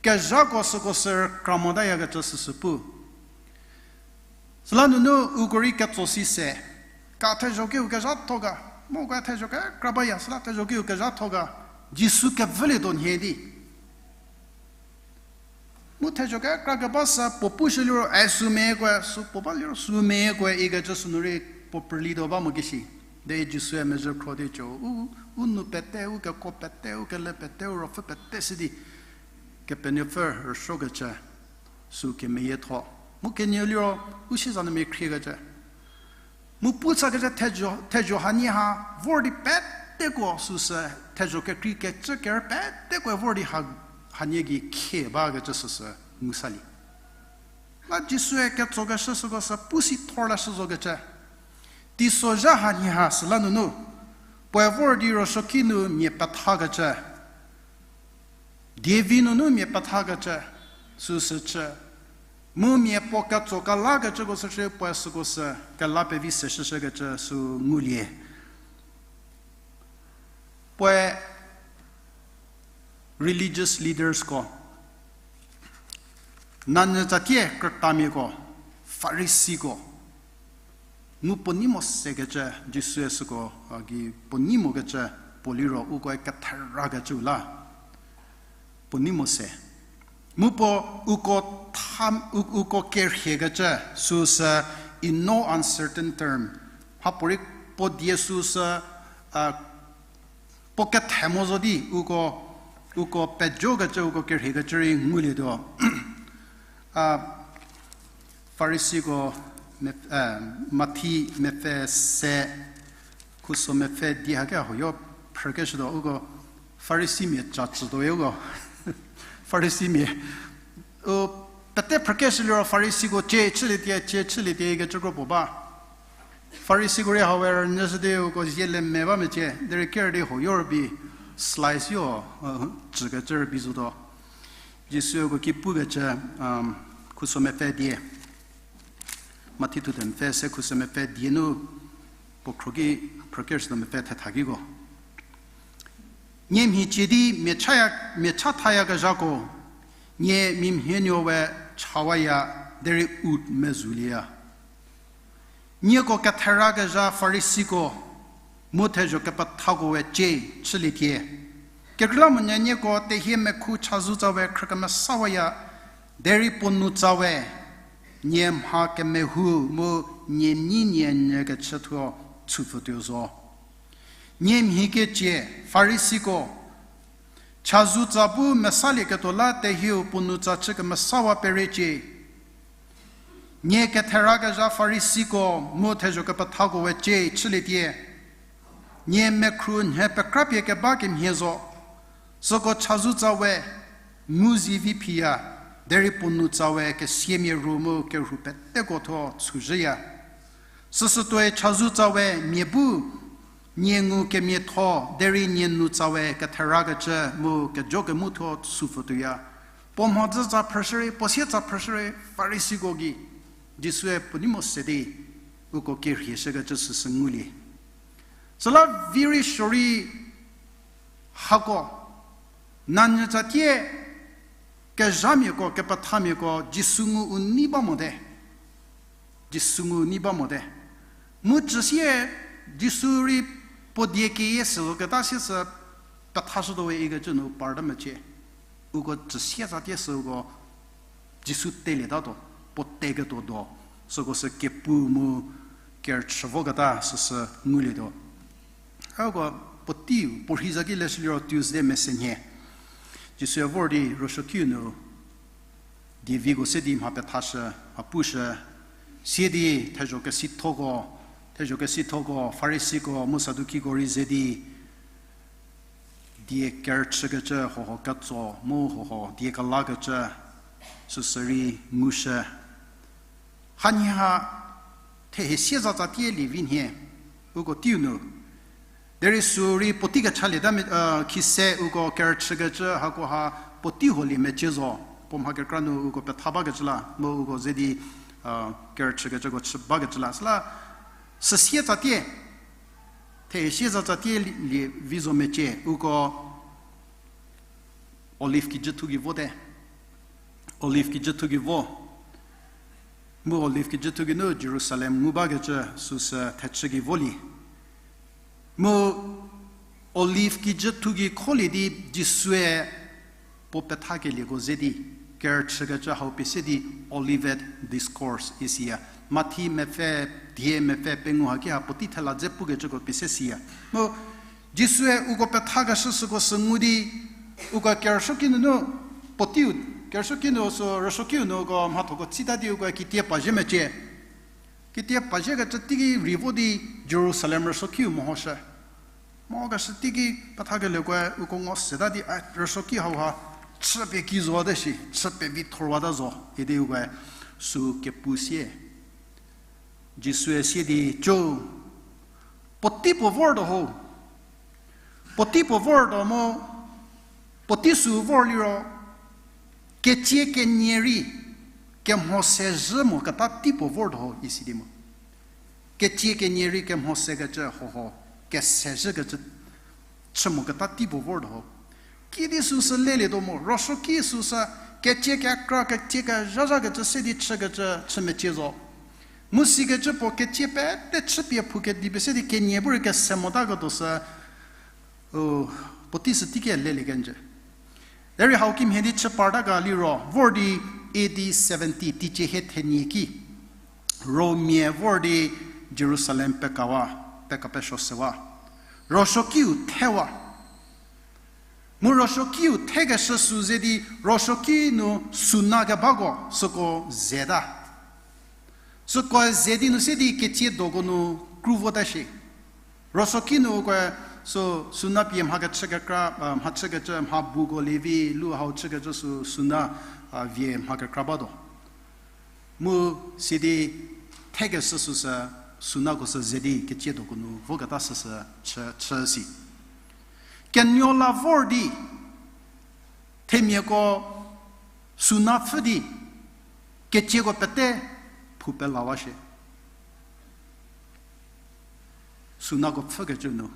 kezhako süko sü rükra motayakecü süsü pu. Süla nunu uko rei ketso si se, ka thezho kiu kezhatho ga, mu ka thezho kekra baya, süla thezho kiu kezhatho ga, Jisu kevülietuo nhie di. Mu thezho kekra keba sü puo pushü liro, e, sü mekoe, sü puo ba liro, sü mekoe ikecü sünu rei puo prülituo ba mo kishi. De Jisue mezhü khro di co, u, u nou pete, u keko pete, u kele pete, u ruopfü pete si di, Kepenuopfü rüsuokecü sü kemeyietho. Mu kenieu liro, u siezanyü mia khriekecü. Mu pu tsakecü thezho, thezho hanie ha, vor di peteko süsü, thezho kekrei kecü kerü peteko vor di ha, hanie gei khie bakecü süsü ngu salie. La Jisue ketsokeshü süko sü pu si thor lashü zokecü. Teisozha hanie ha süla nunu, puoe vor di rüsuoki nu mia pethakecü. Dievi nunu mia pethakecü, süsü chü. Mu mia puo ketso kelakecüko sü shie puoe süko sü, kela pevi se shüshükecü sü ngulie. Puoe religious leadersko, nanyü tsatie krütamiako, Farisiko, ngu puo nei mo sekecü, Jisue süko, a, gei puo nei mokecü, puo liro ukoe ketherakecüu la. Puo nei mo se. Mu puo uko tha, u-, uko kerhiekecü, süsü in no uncertain term. Mhapuorei puo die süsü, a, puo kethe mo zo di, uko, uko pejokecü, uko kerhiekecü rei ngulietuo. A, Farisiko, me-, eh, Mathi mepfü se, khuso mepfü die hake huoyo phrükeshütuo uko, Farisimia ca tsütuo uko. Farisimia, u, pete phrükeshü liro Farisiko cie chülietie, cie chülietie ikecü kro puo ba. Farisiko rei hau rünyüshü di uko zie le me ba mecie, derei ker di huoyo rübei slice yo, uh, cükecü rübei zotuo. Jisu uko ki pukecü, um, khuso mepfü die. Mathi thuthe mepfü se khuso mepfü die nu puo khro ki phrükeshütuo mepfü thetha kiko. Nie mhi cie di mia chaya, mia cha thayakezhako, nie mimhie nuo we chawaya derei u mezhülieya. Nieko ketherakezha Farisiko, mu thezho kepethako we cie chülietie. Kekreilamonyü nieko tehie mekhu chazou tsa we khrükemesawaya, derei puo nou tsa we, nie mha kemehou mu nie nyi nie nyü kechüthuo chüpfütuo zo. Nie mhi kecie, Farisiko, chazou tsa bu mesalieketuo la tehieu puo nou tsa chü kemesawa perecie. Nie ketherakezha Farisiko mu thezho kepethako we cie chülietie. Nie mekhru nhie pekrapie keba kemhie zo. Süko chazou tsa we, ngu zivi phiya, derei puo nou tsa we kesiamia ru mu kerhu peteko thuo chüzhüya. Süsütuoi chazou tsa we mia bu, nie ngu kemiatho, derei nie nou tsa we ketherakecü mu kejokemothuo chüpfütuoya. Puo mhodzü tsa phrüshürei, puo sie tsa phrüshürei, Farisiko gei, Jisue puo nei mo se di, uko kerhieshükecü süsü ngulie. Süla vi rei suo rei hako, nanyü tsatie kezhamiako, kepethamiako, Jisu ngu u nei ba mote. Jisu ngu nei ba mote. Mu cüsie Jisu rei puo die keyie se zo keta sie sü pethashütuo we ikecü nu parta mecie. Uko cüsie tsatie süko Jisu telietatuo, puo teketuo do, süko sü kepu mu kerüchü voketa süsü ngulietuo. Hako puotei, puo rhei za ki leshü liro Tuesday mesenhie. Jisue vor di rüsuokiu nu, dieviko se di mha pethashü, mha pushü, sie di thezho kesithoko, thezho kesithoko, Farisiko mu Sadukiko rei ze di, die kerüchükecü huohuo ketso mu huohuo die kelakecü, süsü rei ngushü. Hanhie ha thehie sie zatsatie lievi nhie, uko teiu nu. Derei sü rei puotei kechalieta mia, khise uko kerüchükecü hakoha puotei huolie mecie zo. Puo mha kekra nu uko petha bakecü la, mu uko ze di, kerüchükecüko chü bakecü la. Süla, süsie tsatie, thehie sie zatsatie lie, lievi zo mecie, uko Olive kijüthu gei vote. Olive kijüthu gei vo. Mu Olive kijüthu geinu Jerusalem ngu bakecü süsü thechü gei volie. Mu Olive kijüthu gei kholie di Jisue puo pethakelieko ze di, kerüchükecü hau pie se di Olivet Discourse isiya. Mathi mepfü die mepfü pengou haki ha puotei thela dze pukecüko pie se siya. Mu Jisue uko pethakeshü süko sü ngu di, uko kerüsuoki nunu, puoteiu, kerüsuoki nu sü rüsuokiu nu uko mhathoko tsita di uko kitie pazhie mecie. Kitie pazhiekecü teiki rei vo di Jerusalem rüsuokiu mehoshü. Mokeshü teiki pethakeliekoe uko ngo seta di, a, rüsuoki hauha chü pie ki zowate shi, chü pie vi thorwata zo idi ukoe sü kepu sie. Jisue sie di, co, puotei puo vortuo ho. Puotei puo vortuo mo, puotei sü vor liro, ketsie kenie rei kemho sezhü moketa tei puo vortuo ho isi di mo. Ketsie kenie rei kemho sekecü hoho, kesezhükecü chü moketa tei puo vortuo ho. Kidi süsü lelietuo mo, rüsuoki süsü ketsie kekra ketsie kezhazhakecü se di chükecü chü mecie zo. Mu sikecü puo ketsie pete chüpie phou kedi pie se di kenie bu rei kese motaketuo sü, u, puotei sü teiki lelie kenjü. Derei hau kimhie di chü parta ga liro, vor di A D seventy, teicie hie thenie ki, Rommia vor di Jerusalem pekawa, pekapesuo sewa. Rüsuokiu thewa. Mu rüsuokiu thekeshü sü ze di rüsuoki nu suna kebako süko zeta. Süko ze di nu se di ketsie doko nu kru vota shie. Rüsuoki nu ukoe sü suna pie mha kechü kekra, a, mha chükecü mha buko lievi lu hau chükecü sü suna, a, vie mha kekra batuo. Mu sidi thekeshü süsü sunako sü ze di ketsie doko nu voketa süsü chü, chü si. Kenuo la vor di, themiako suna pfhü di, ketsieko pete phou pelawa shie. Sunako pfhükecü nu.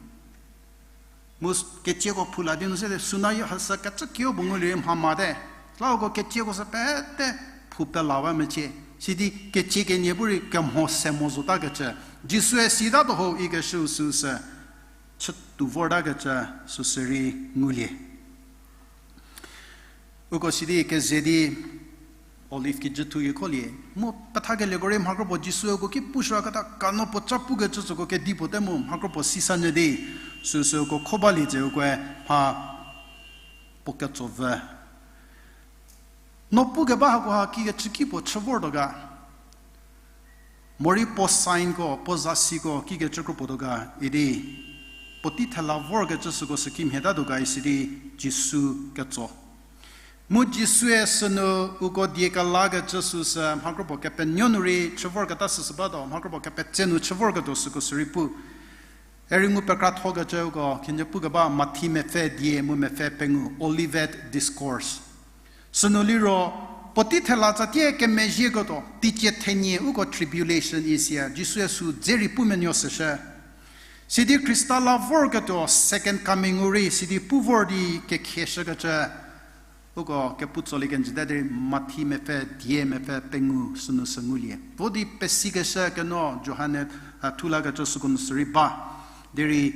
Mu s-, ketsieko phou la di nu se de suna yo hasü kecü kiu bu ngulie mha mate. Lauko ketsieko sü pete phou pelawa mecie. Sidi ketsie kenie bu rei kemho se mo zotakecü. Jisue sitatuo ho ikeshü süsü chütuo vortakecü süsü rei ngulie. Uko sidi keze di Olive kijüthu ki kholie. Mu pethakelieko rei mha kropuo Jisue uko ki pushüketa kano puo ca pukecü süko kedipuo te mu mha kropuo sisa nyü di. Süsü uko kho balie tse ukoe mha puo ketso vü. No pukeba hakoha kikecü ki puo chü vortuo ga. Morei puo signko, puo zasiko kikecü kropuo tuo ga idi. Puotei thela vorkecü süko sü kimhie tatuo ga isidi Jisu ketso. Mu Jisue sünu uko die kelakecü süsü mha kropuo kepenuo nu rei chü vorketa süsü batuo, mha kropuo kepetse nu chü vorketuo süko sü rei pu. Eri ngu pekrathokecü uko khinhie pukeba Mathi mepfü die mu mepfü pengou, Olivet Discourse. Sünu liro, puotei thela tsatie kemezhieketuo, teicie thenie uko tribulation isia, Jisue sü dze rei pu menuo süshü. Sidi Khrista la vorketuo second coming-u rei, sidi pu vor di kekhieshükecü, uko kepu tsolie kenjüte derei Mathi mepfü die mepfü pengou sünu sü ngulie. Vo di pesikeshü keno Johan-e, a, thulakecü süko nu sü rei ba. Derei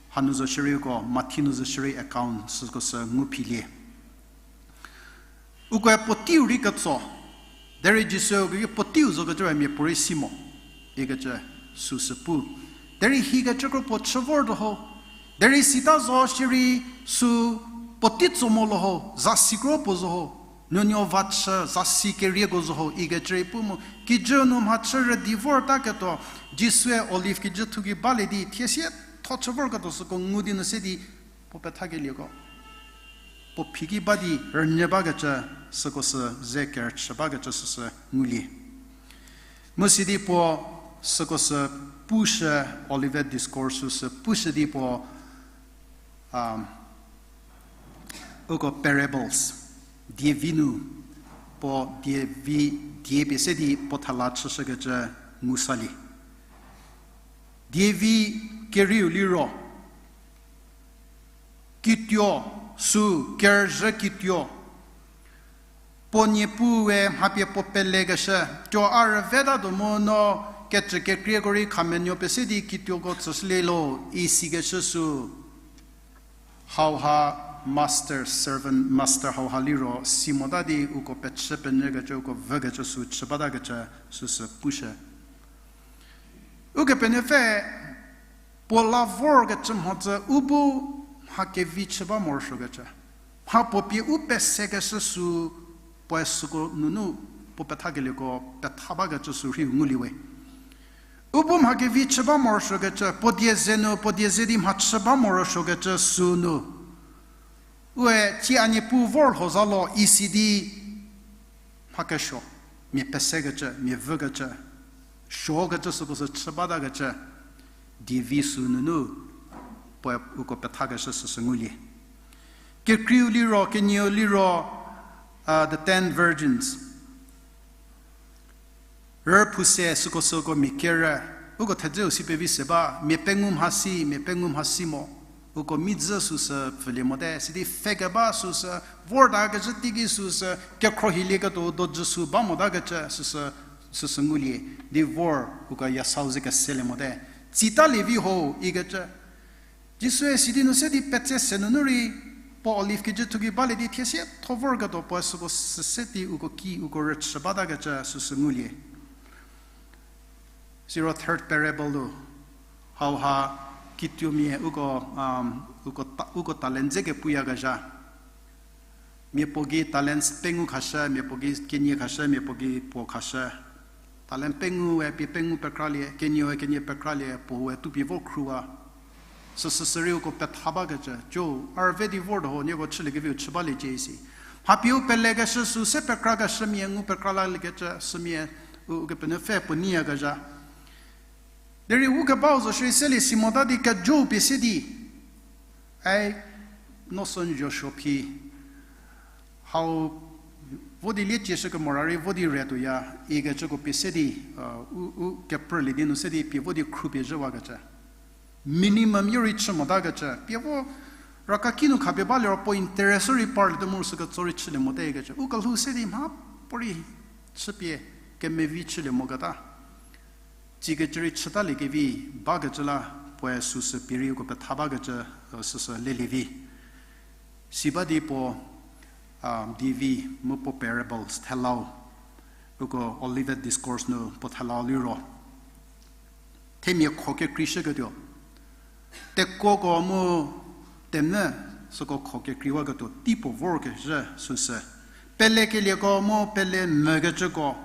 hanu zo shierei uko Mathi nu zo shierei account süko sü ngu philie. Ukoe puoteiu rei ketso. Derei Jisue uko ki puoteiu zokecü mia puorei si mo. Ikecü süsü pu. Derei hikecü kropuo chü vortuo ho. Derei sita zo shierei sü puotei tso mo lo ho, zasi kropuo zo ho. Nuonuo va chü, zasi kerieko zo ho, ikecü rei pu mu. Kijü nu mhachü rüdi vortaketuo, Jisue Olive kijüthu ki balie di, thie sie tho chü vorketuo süko ngu di nu se di, puo pethakelieko. puo phiki ba di rünyü bakecü, süko sü ze kerüchü bakecü süsü ngulie. Mu sidi puo süko sü pushü, Olivet Discourse sü pushü di puo, uko parables, dievi nu, puo dievi, die pie se di puo thela chüshükecü ngu salie. Dievi kerieu liro, kituo, sü kerüzhü kituo. Puo niepuue mha pie puo pelekeshü, tuo a rüveta do mu no kecü kekrieko rei khamenuo pie se di kituoko tsüshülie lo, isikeshü sü. Hauha master, servant master hauha liro, si mota di uko pechü penyükecü, uko vükecü sü chü batakecü süsü pushü. Ukepenuopfü puo la vorkecü mhodzü u bu mha kevi chü ba morosuokecü. Mha puo pie u pesekeshü sü puoe süko nunu puo pethakelieko petha bakecü sü rhiu ngulie we. U bu mha kevi chü ba morosuokecü, puo die ze nu, puo die ze di mha chü ba morosuokecü sü nu. Ue tsie a niepu vor lho za lo isi di mha kesuo, mia pesekecü, mia vükecü, suokecü süko sü chü batakecü, dievi sü nunu puoe uko pethakeshü süsü ngulie. Kekreiu liro, kenieu liro, uh, the ten virgins. Rüphuse süko süko mia kerü, uko thedzeu si pevi se ba, mia pengou mhasi, mia pengou mhasi mo. Uko mi dzü süsü pfülie mote, sidi pfhe keba süsü, vortakecü teiki süsü, kekhruohilieketuo dojü sü ba motakecü süsü, süsü ngulie, di vor uko yasau ze keselie mote. Tsitalie vi ho ikecü. Jisue sidi nu se di petse se nunu rei, puo Olive kijü thuki balie di thie sie tho vorketuo puoe süko süse di uko ki uko rüchü batakecü süsü ngulie. Siro third parable-u, hauha kituomia uko, uko ta-, uko talent ze kepuyakezha. Mia puo gei talents pengou khashü, mia puo gei kenie khashü, mia puo gei puo khashü. Talent pengoue pie pengou pekralie, kenieu kenie pekralie, puoe tupie vo khruwa. Süsü sürei uko petha bakecü, jo, a rüve di vortuo ho, nieko chüliekeviu chü baliecie isi. Mha pie u pelekeshü sü se pekrakeshümia ngu pekra lalekecü, sümia u, Ukepenuopfü puo neiyakezha. Derei u kebau zo shierei selie si mota di kejo pie se di. Ai, no sü n zo suo phi. Hau, vo di liecie shü kemora rei vo di retuoya, ikecüko pie se di, u, u keprülie di nu se di pie vo di khru pie zhüwakecü. Minimum yo rei chü motakecü. Pie vo raka ki nu khapie baliro puo interest rei parlie tuo mu süketso rei chülie mote ikecü. U kelhou se di mha puorei chüpie kemevi chülie moketa. Tsikecü rei chütaliekevi bakecü la puoe süsü pie rei uko petha bakecü, süsü lelie vi. Si ba di puo, dievi mu puo parables thelau. Uko Olivet Discourse nu puo thelau liro. Themia kho kekreishüketuo. Tekuoko mu temvü süko kho kekreiwaketuo tei puo vorkezhü süsü. Pelekelieko mu pele mvükecüko.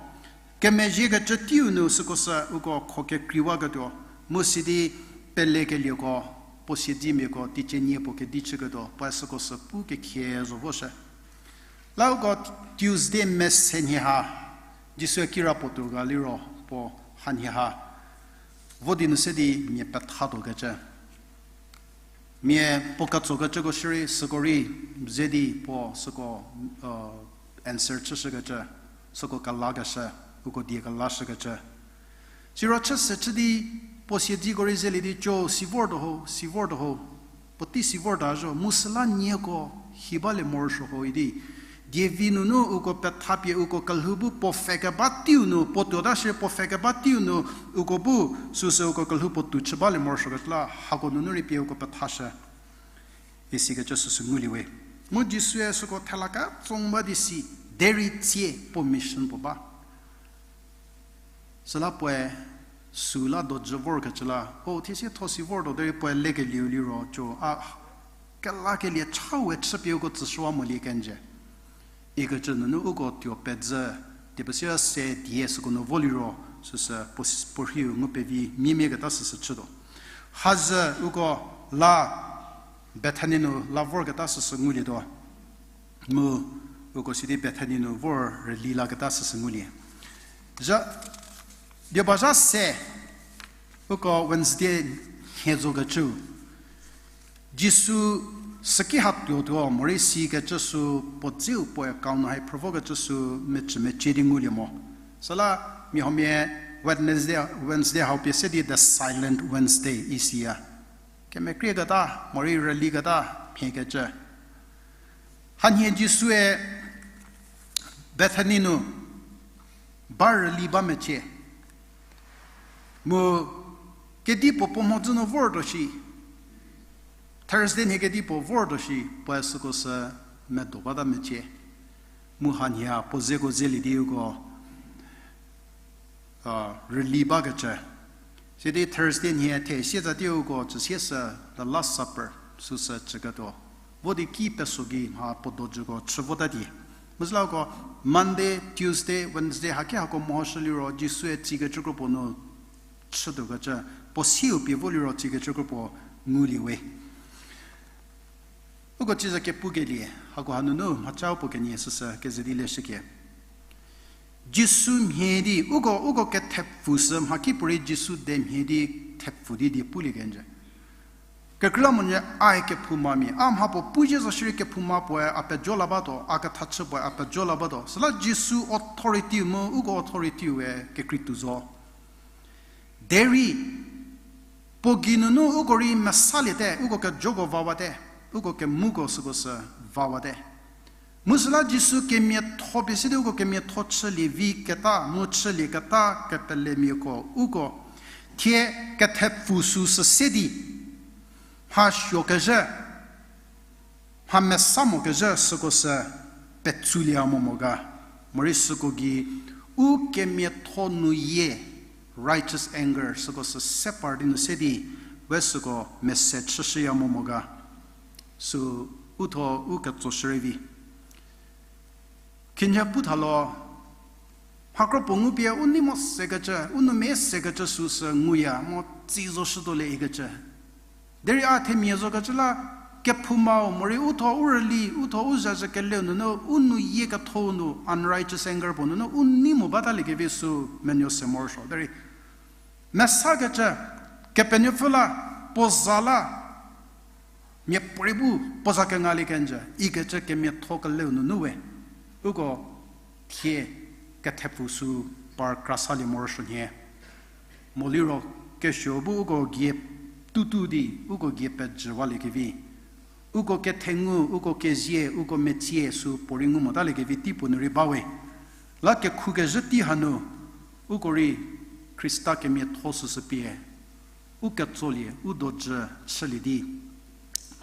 Kemezhiekecü teiu nu süko sü uko kho kekreiwaketuo. Mu sidi pelekelieko, puo siedzimiako, teicie nie puo kedi chüketuo. Puoe süko sü pu kekhie zo voshü. La uko Tuesday mese nhie ha, Jisue kirapuo tuo ga liro puo hanhie ha. Vo di nu se di mia pethatuokecü. Mia puo ketsokecüko shierei süko rei ze di puo süko, answer chüshükecü, süko kelakeshü, uko die kelashükecü. Siro chüse chü di puo siedziko rei zelie di cho si vortuo ho, si vortuo ho. Puotei si vorta zo, mu süla nieko hi balie morosuo ho idi. Dievi nunu uko pethapie uko kelhou bu puo pfhe keba teiu nu, puo tuota shie puo pfhe keba teiu nu, uko bu süsü uko kelhou puo tou chü balie morosuokecü la hako nunu rei pie uko pethashü. Isikecü süsü ngulie we. Mu Jisue süko thela ketsou ba di si, derei tsie puo mission puo ba. Süla puoe süla dojü vorkecü la, o thie sie tho si vortuo derei puoe lekelieu liro cho a, kelakelie cha we chüpie uko tsüshüwa molie kenjü. Ikecü nunu uko tuo pezhü, tiepesia se die süko nu vo liro, süsü puo, puo rhiu ngu pevi miemiaketa süsü chütuo. Hazü uko la Bethany nu la vorketa süsü ngulietuo. Mu uko sidi Bethany nu vor rüli laketa süsü ngulie. Zha, dieba zha se, uko Wednesday nhie zokecü. Jisu süki ha tuotuo morei sikecü sü puo dzeu puo account nu hai phrü vokecü sü mecü mecie di ngulie mo. Süla mia huomia Wednesday, Wednesday hau pie se di the silent Wednesday isiya. Kemekrieketa, morei rüliketa, mhiekecü. Hanhie Jisue Bethany nu ba rüli ba mecie. Mu kedipuo puo mhodzü nu vortuo shi. Thursday nhie kedipuo vortuo shi, puoe süko sü medo bata mecie. Mu hanhie puo zeko zelie di uko rüli bakecü. Sidi Thursday nhie the sie tsa teiu uko tsüsie sü the Last Supper süsü chüketuo. Vo di ki peso gei mha puo dojüko chü vota di. Mu süla uko Monday, Tuesday, Wednesday haki hako mehoshü liro Jisue tsikecü kropuo nu chütuokecü, puo siu pie vo liro tsikecü kropuo ngulie we. Uko tsiza kepukelie, hako hanunu mhachau puo kenie süsü keze di leshükie. Jisu mhie di, uko, uko kethepfu sü mhakipuorei Jisu de mhie di thepfu di die pulie kenjü. Kekreilamonyü ai kephoumamia, a mha puo puzhie zo shierei kephouma puoe a pejo la batuo, a kethachü puoe a pejo la batuo. Süla Jisu authority mu uko authority we kekreituo zo. Derei, puo gei nunu uko rei mesaliete, uko kejoko vawate, uko kemuko süko sü vawate. Mu süla Jisu kemiatho pie sidi uko kemiatho chülie vi keta, mu chülie keta kepelemiako uko. Thie kethepfu sü sü se di, mha suokezhü, mha mesa mokezhü süko sü petsulie mo mo ga. Morei süko gei u kemiatho nu yie, righteous anger, süko sü se par di nu se di, we süko mese chüshüya mo mo ga. Sü u tho u ketso shürei vi. Khinhie pu tha lo, mhakro puo ngu pie u nei mo sekecü, u nou mia sekecü süsü nguya mo tsi zo shütuo le ikecü. Derei a themia zokecü la, kephoumau morei u tho u rüli, u tho u zazhü keleu nunu, u nou yie ketho nu, unrighteous anger puo nunu, u nei mo bataliekevi sü menuo se morosuo. Derei, mesakecü, Kepenuopfü la, puo za la, miapuorei bu puo za kengalie kenjü, ikecü kemiatho keleu nunu we. Uko thie kethepfu sü par krasalie morosuo nhie. Moliro kesuo bu uko gie tutu di, uko gie pejüwaliekevi. Uko kethengu, uko kezie, uko metsie sü puorei ngu motaliekevi tei puo nu rei ba we. La kekhukezhü tei hanu, uko rei Khrista kemiatho süsü pie u ketsolie, u dojü chülie di,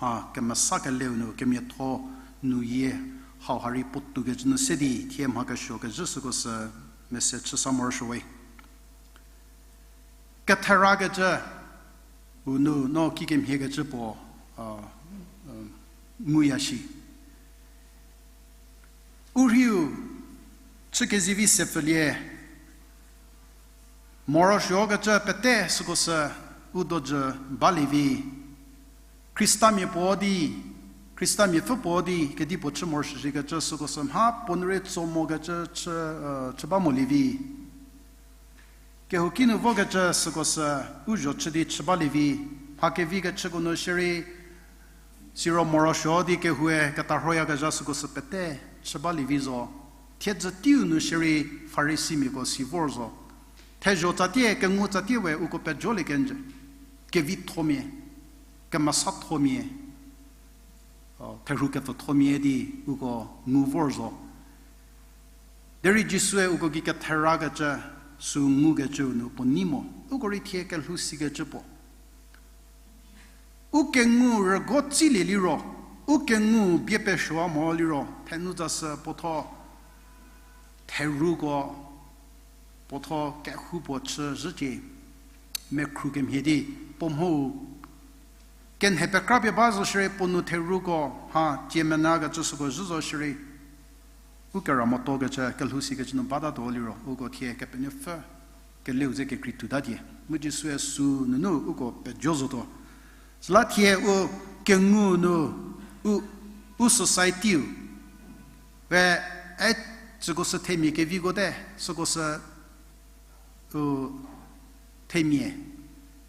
mha kemesa keleu nu kemiatho nu yie hau ha rei puotoukecü nu se di thie mha kesuokezhü süko sü mese chüsa morosuo we. Ketherakecü, u nu no kikemhiekecü puo, a, a, nguya shi. U rhiu chükezivi sepfülie, morosuokecü pete süko sü u dojü balievi. Khristamia puo di, Khristamiapfü puo di kedipuo chü morosuo shikecü süko sü mha puo nu rei tso mokecü chü, chü ba molievi. Kehouki nu vokecü süko sü u zho chü di chü balievi, mha kevi kechüko nu shierei, siro morosuo di kehoue ketarhoyakezha süko sü pete chü balievi zo. Thiedzü teiu nu shierei Farisimiako si vor zo. Thezho tsatie, kengu tsatie we uko pejolie kenjü. Kevithomia, kemesathomia, therhu kepfüthomia di uko ngu vor zo. Derei Jisue uko gei ketherakecü sü ngukecüu nu puo nei mo, uko rei thie kelhou sikecü puo. U kengu rügo tsilie liro, u kengu bie pesuoa mo liro, thenu zasü puotho, theruko, puotho kehoupuo chü zhücie, mekhru kemhie di, puo mhou kenhe pekra pie ba zo shierei puo nu theruko, ha, cie menakecü süko zhü zo shierei. U kera motuokecü, kelhou sikecü nu batatuo liro, uko thie Kepenuopfü keleu ze kekrei tuotatie. Mu Jisue sü nunu uko pejo zotuo. Süla thie u kengu nu, u, u society-u, We, e, süko sü themia keviko te, süko sü, u, themia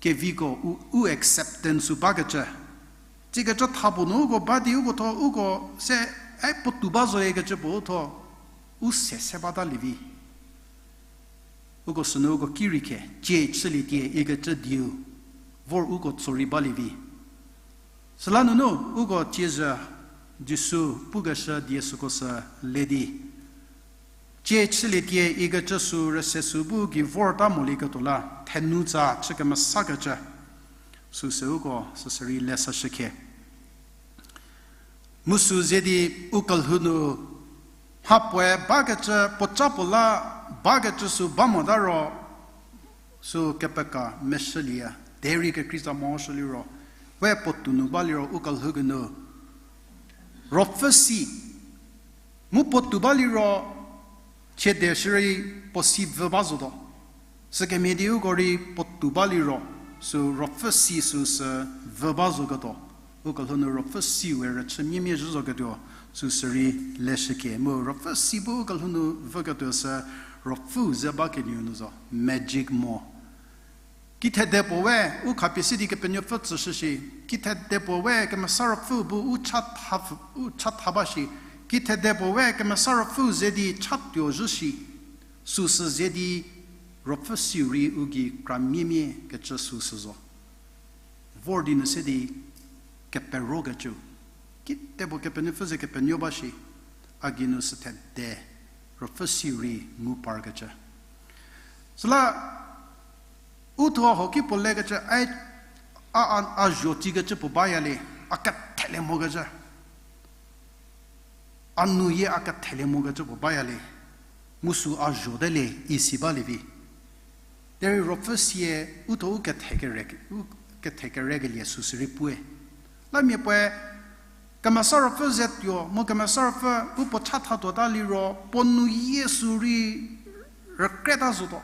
keviko u, u acceptance u bakecü. Tsikecü tha puo nu uko ba di uko tho, uko se, e, puotou ba zoyekecü puo u tho, u se se batalie vi. Uko sünu uko ki rei khe, cie chülietie ikecü dieu, vor uko tsorei balie vi. Süla nunu, uko tsiezhü Jisu pukeshü die süko sü le di, cie chülietie ikecü sü rüse sü bu gei vorta molieketuo la, thenu tsa chü kemesakecü. Süsü uko süsü rei leshüshü khe. Mu sü ze di u kelhou nu mha puoe bakecü puoca puo la bakecü sü ba mota ro, sü kepeka meshülieya, derei kekreitsa mo shü liro, we puotou nu ba liro u kelhou geinu ruopfü si, mu puotou ba liro, chiede shierei puo si vü ba zotuo. Sükemhie di uko rei puotou ba liro, sü ruopfü si süsü vü ba zoketuo. U kelhou nu ruopfü siu we rüchü miemie zhü zoketuo, süsü rei leshükhie. Mu ruopfü si bu u kelhou nu vüketuo sü ruopfüu ze ba kenieu nu zo, magic mo. Kithede puo we u khapie si di Kepenuopfü tsüshü shi. Kithede puo we Kemesa Ruopfü bu u chatha, u chatha ba shi. Kithede puo we Kemesa Ruopfü ze di chatuo zhü shi. Süsü ze di ruopfü siu rei u gei kra miemie kecü süsü zo. Vor di nu se di keperokecü. Kithede puo Kepenuopfü ze kepenuo ba shi. A gei nu sü thede ruopfü siu rei ngu parkecü. Süla u thuo ho ki puo lekecü, a, a, a, a zho tsikecü puo baya le, a kethelie mokecü. A nu ye a kethelie mokecü puo baya le, mu sü a zho te le, isi balie vi. Derei ruopfü sie u thuo u kethe kere, u kethe kerekelie süsü rei pue. La mia puoe, Kemesa Ruopfü ze tuo, mu Kemesa Ruopfü u puo chathatuota liro, puo nu Jisu rei rükreta zotuo.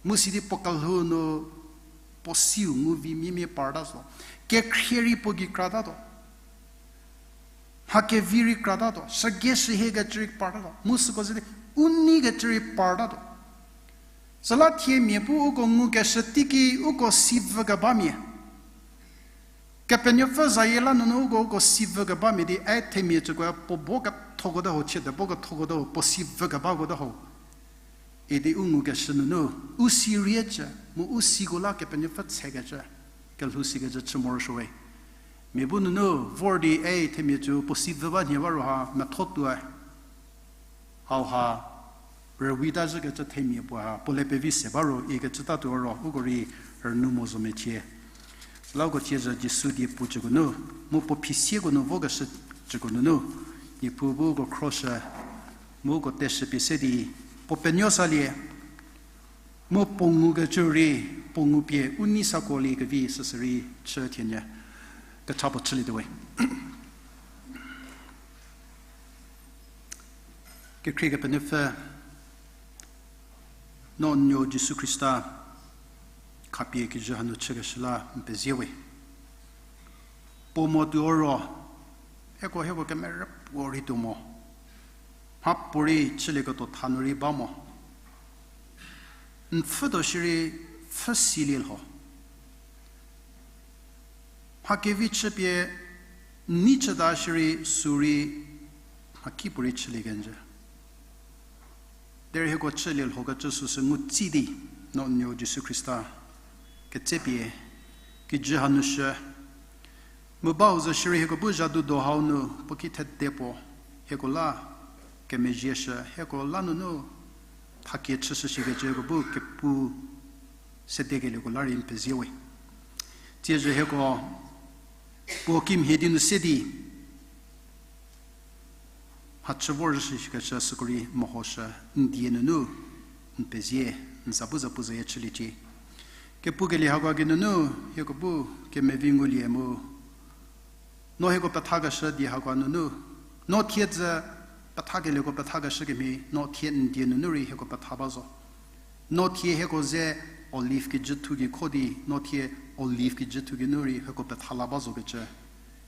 Mu sidi puo kelhou nu puo siu ngu vi miemie parta zo. Kekhrie rei puo gei kratatuo. Mha kevi rei kratatuo. Shügie shühie kecü rei partatuo. Mu süko ze di u nei kecü rei partatuo. Süla thie mia bu uko ngukeshü teiki uko si vü kebamia. Kepenuopfü zayie la nunu uko, uko si vü kebamia di, a themia cüko puo bo kethoko te ho, chiede bo kethoko te ho, puo si vü kebako te ho. Idi u ngukeshü nunu, u si riecü, mu u siko la Kepenuopfü tsekecü, kelhou sikecü chü morosuowe. Mia bu nunu, vor di a themia cü puo si vü ba nhie ba ro ha, metho tuoe. Hauha, rüwita zhükecü themia puo ha, puo le pevi se ba ro, ikecü tatuo ro, uko rei rünu mo zo mecie. Süla uko thiezhü Jisu die pu cüko nu, mu puo phisieko nu vokeshü cüko nunu, Niepuu bu uko khroshü, mu uko teshü pie se di, puo penuo salie, mu puo ngukecü rei, puo ngupie u nei sakuolie kevi süsü rei chü thienyü, kecha puo chülietuowe. Kekhrie Kepenuopfü, no n nuo Jisu Khrista khapie kijü hanu chükeshü la n pezie we. Puo mo tuo ro, hieko hieko kemerü puo rei tuo mo. Mhapuorei chülieketuo tha nu rei ba mo. N pfhütuo shierei pfhü silie lho. Mha kevi chüpie n nei chüta shierei sü rei mhakipuorei chülie kenjü. Derei hieko chülie lhokecü süsü ngu tsi di, no n nuo Jisu Khrista ketsepie kijü hanu shü. Mu bau zo shierei hieko bu zhadu do hau nu puo ki thede puo, hieko la kemezhie shü, hieko la nunu thakie chüshü shikecü hieko bu kepu sedekelieko la rei n pezie we. Tsiezhü hieko puo kimhie di nu se di mhachü vorzhü shikecü süko rei mehoshü n die nunu n pezie, n za bu za pu zayie chüliecie. Kepukelie hako geinunu hieko bu kemevi ngulie mu no hieko pethakeshü die hako nunu, no thie dzü pethakelieko pethakeshü kemhie, no thie n die nunu rei hieko petha ba zo. No thie hieko ze olive kijüthu gei kho di, no thie olive kijüthu geinu rei hieko petha la ba zokecü.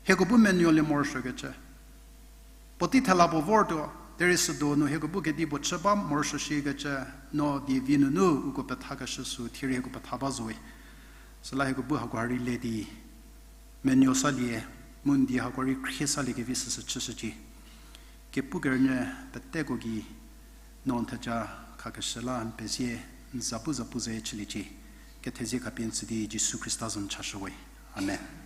Hieko bu menuolie morosuokecü. Puotei thela puo vortuo, derei südo nu hieko bu kedipuo chü ba morosuo shikecü, no die vi nunu uko pethakeshü sü thierei hieko petha ba zowe. Süla hieko bu hako rei le di menuo salie, mu n die hako rei khrie salie kevi süsü chüshücie. Kepu kerünyü peteko gei no n theja khakeshü la n pezie, n zapu zapu ze chüliecie. Kethezie khapie n tsü di Jisu Khrista za nu chashüwe. Amen.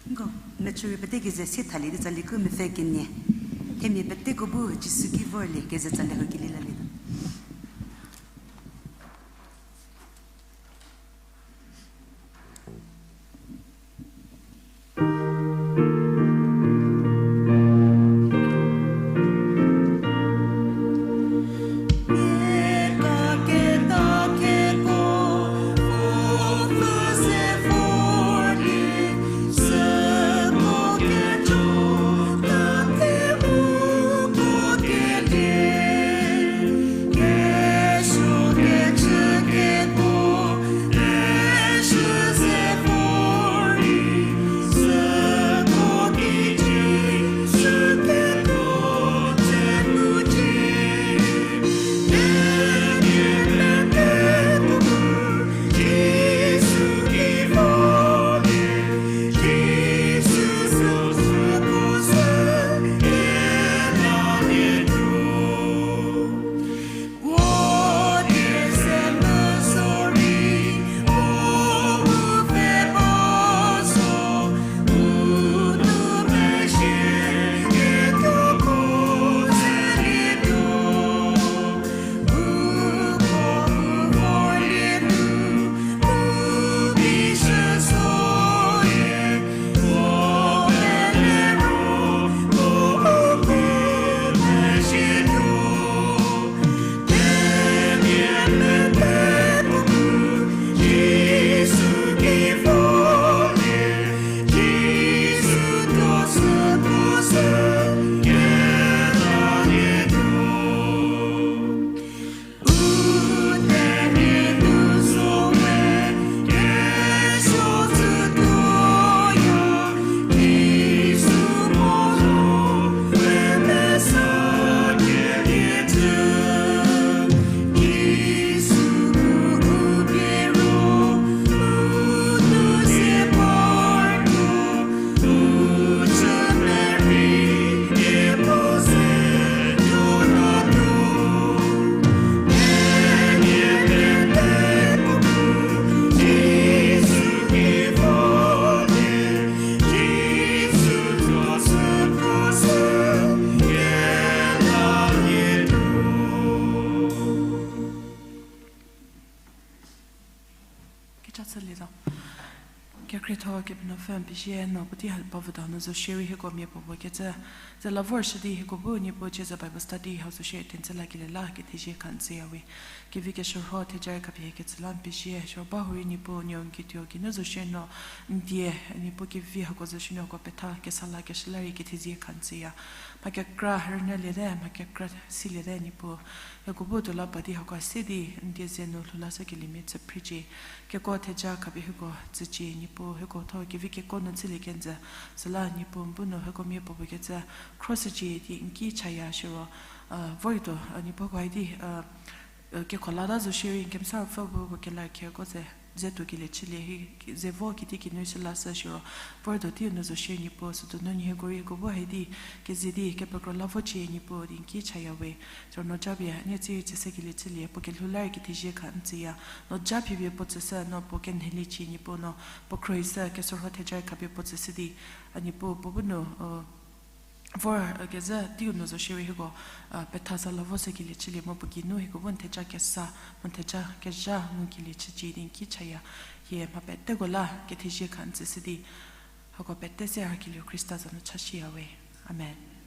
Ko, mechüri pete keze sie thalie di tsali ku mepfü kenie. Themia peteko bu Jisu ki vorlie keze tsali hau kelie lalietuo. Kecha chülietuo. Kekhrietho Kepenuopfü, n pezie no puotei ha pavüda nu zo shierei hieko mia puopuo kecü ze la vorshü di hieko bu Niepuu cie ze Bible study hau zo shierei tentsü lakelie la kethezie kha n tsüyawe. Kevi keshürho theja rei khapie kecü la n pezie, shürhoba hurei Niepuu nuo n kituo geinu zo shierei no n die, Niepuu kevi hako zo shierei no hako petha kesa lakeshü la rei kethezie kha n tsüya. Mha kekra rünyüliete, mha kekra siliete Niepuu. Hieko bu tuo la pa di hako se di n die ze nu lhou lashükeliemia chü phrecie. Kekuo theja khapie hieko tsücie Niepuu, hieko tho kevi kekuo nu chülie kenjü. Süla Niepuu n bu nu hieko mia puopuo kecü khroshücie di n ki chaya shiro, vortuo, Niepuu ko hai di kekholata zo shierei n kemesa ruopfü bu ko kela kheko ze, ze tuo kelie chülie hi, ze vo kiti kinu shü lashü shiro, vortuo teiu nu zo shierei Niepuu sütuo nu nie hieko rei hieko bu hai di keze di kepekro la vocie Niepuu di n ki chayawe. Siro no japie nie tsierei tsüshükelie chülie, puo kelhou la rei kethezie kha n tsüya. No japhipie puo tsüshü, no puo kenheliecie Niepuu, no puo khrohishü, keshürho theja rei khapie puo tsüshü di, a Niepuu puo bu nu vor kezhü teiu nu zo shierei hieko petha za la voshükelie chülie mu puo geinu hieko bu n theja kesa, mu n theja kezha ngukelie chücie di n ki chaya. Hie mha peteko la kethezie kha n tsüshü di, hako pete se hakelieu Khrista za nu chashiyawe. Amen.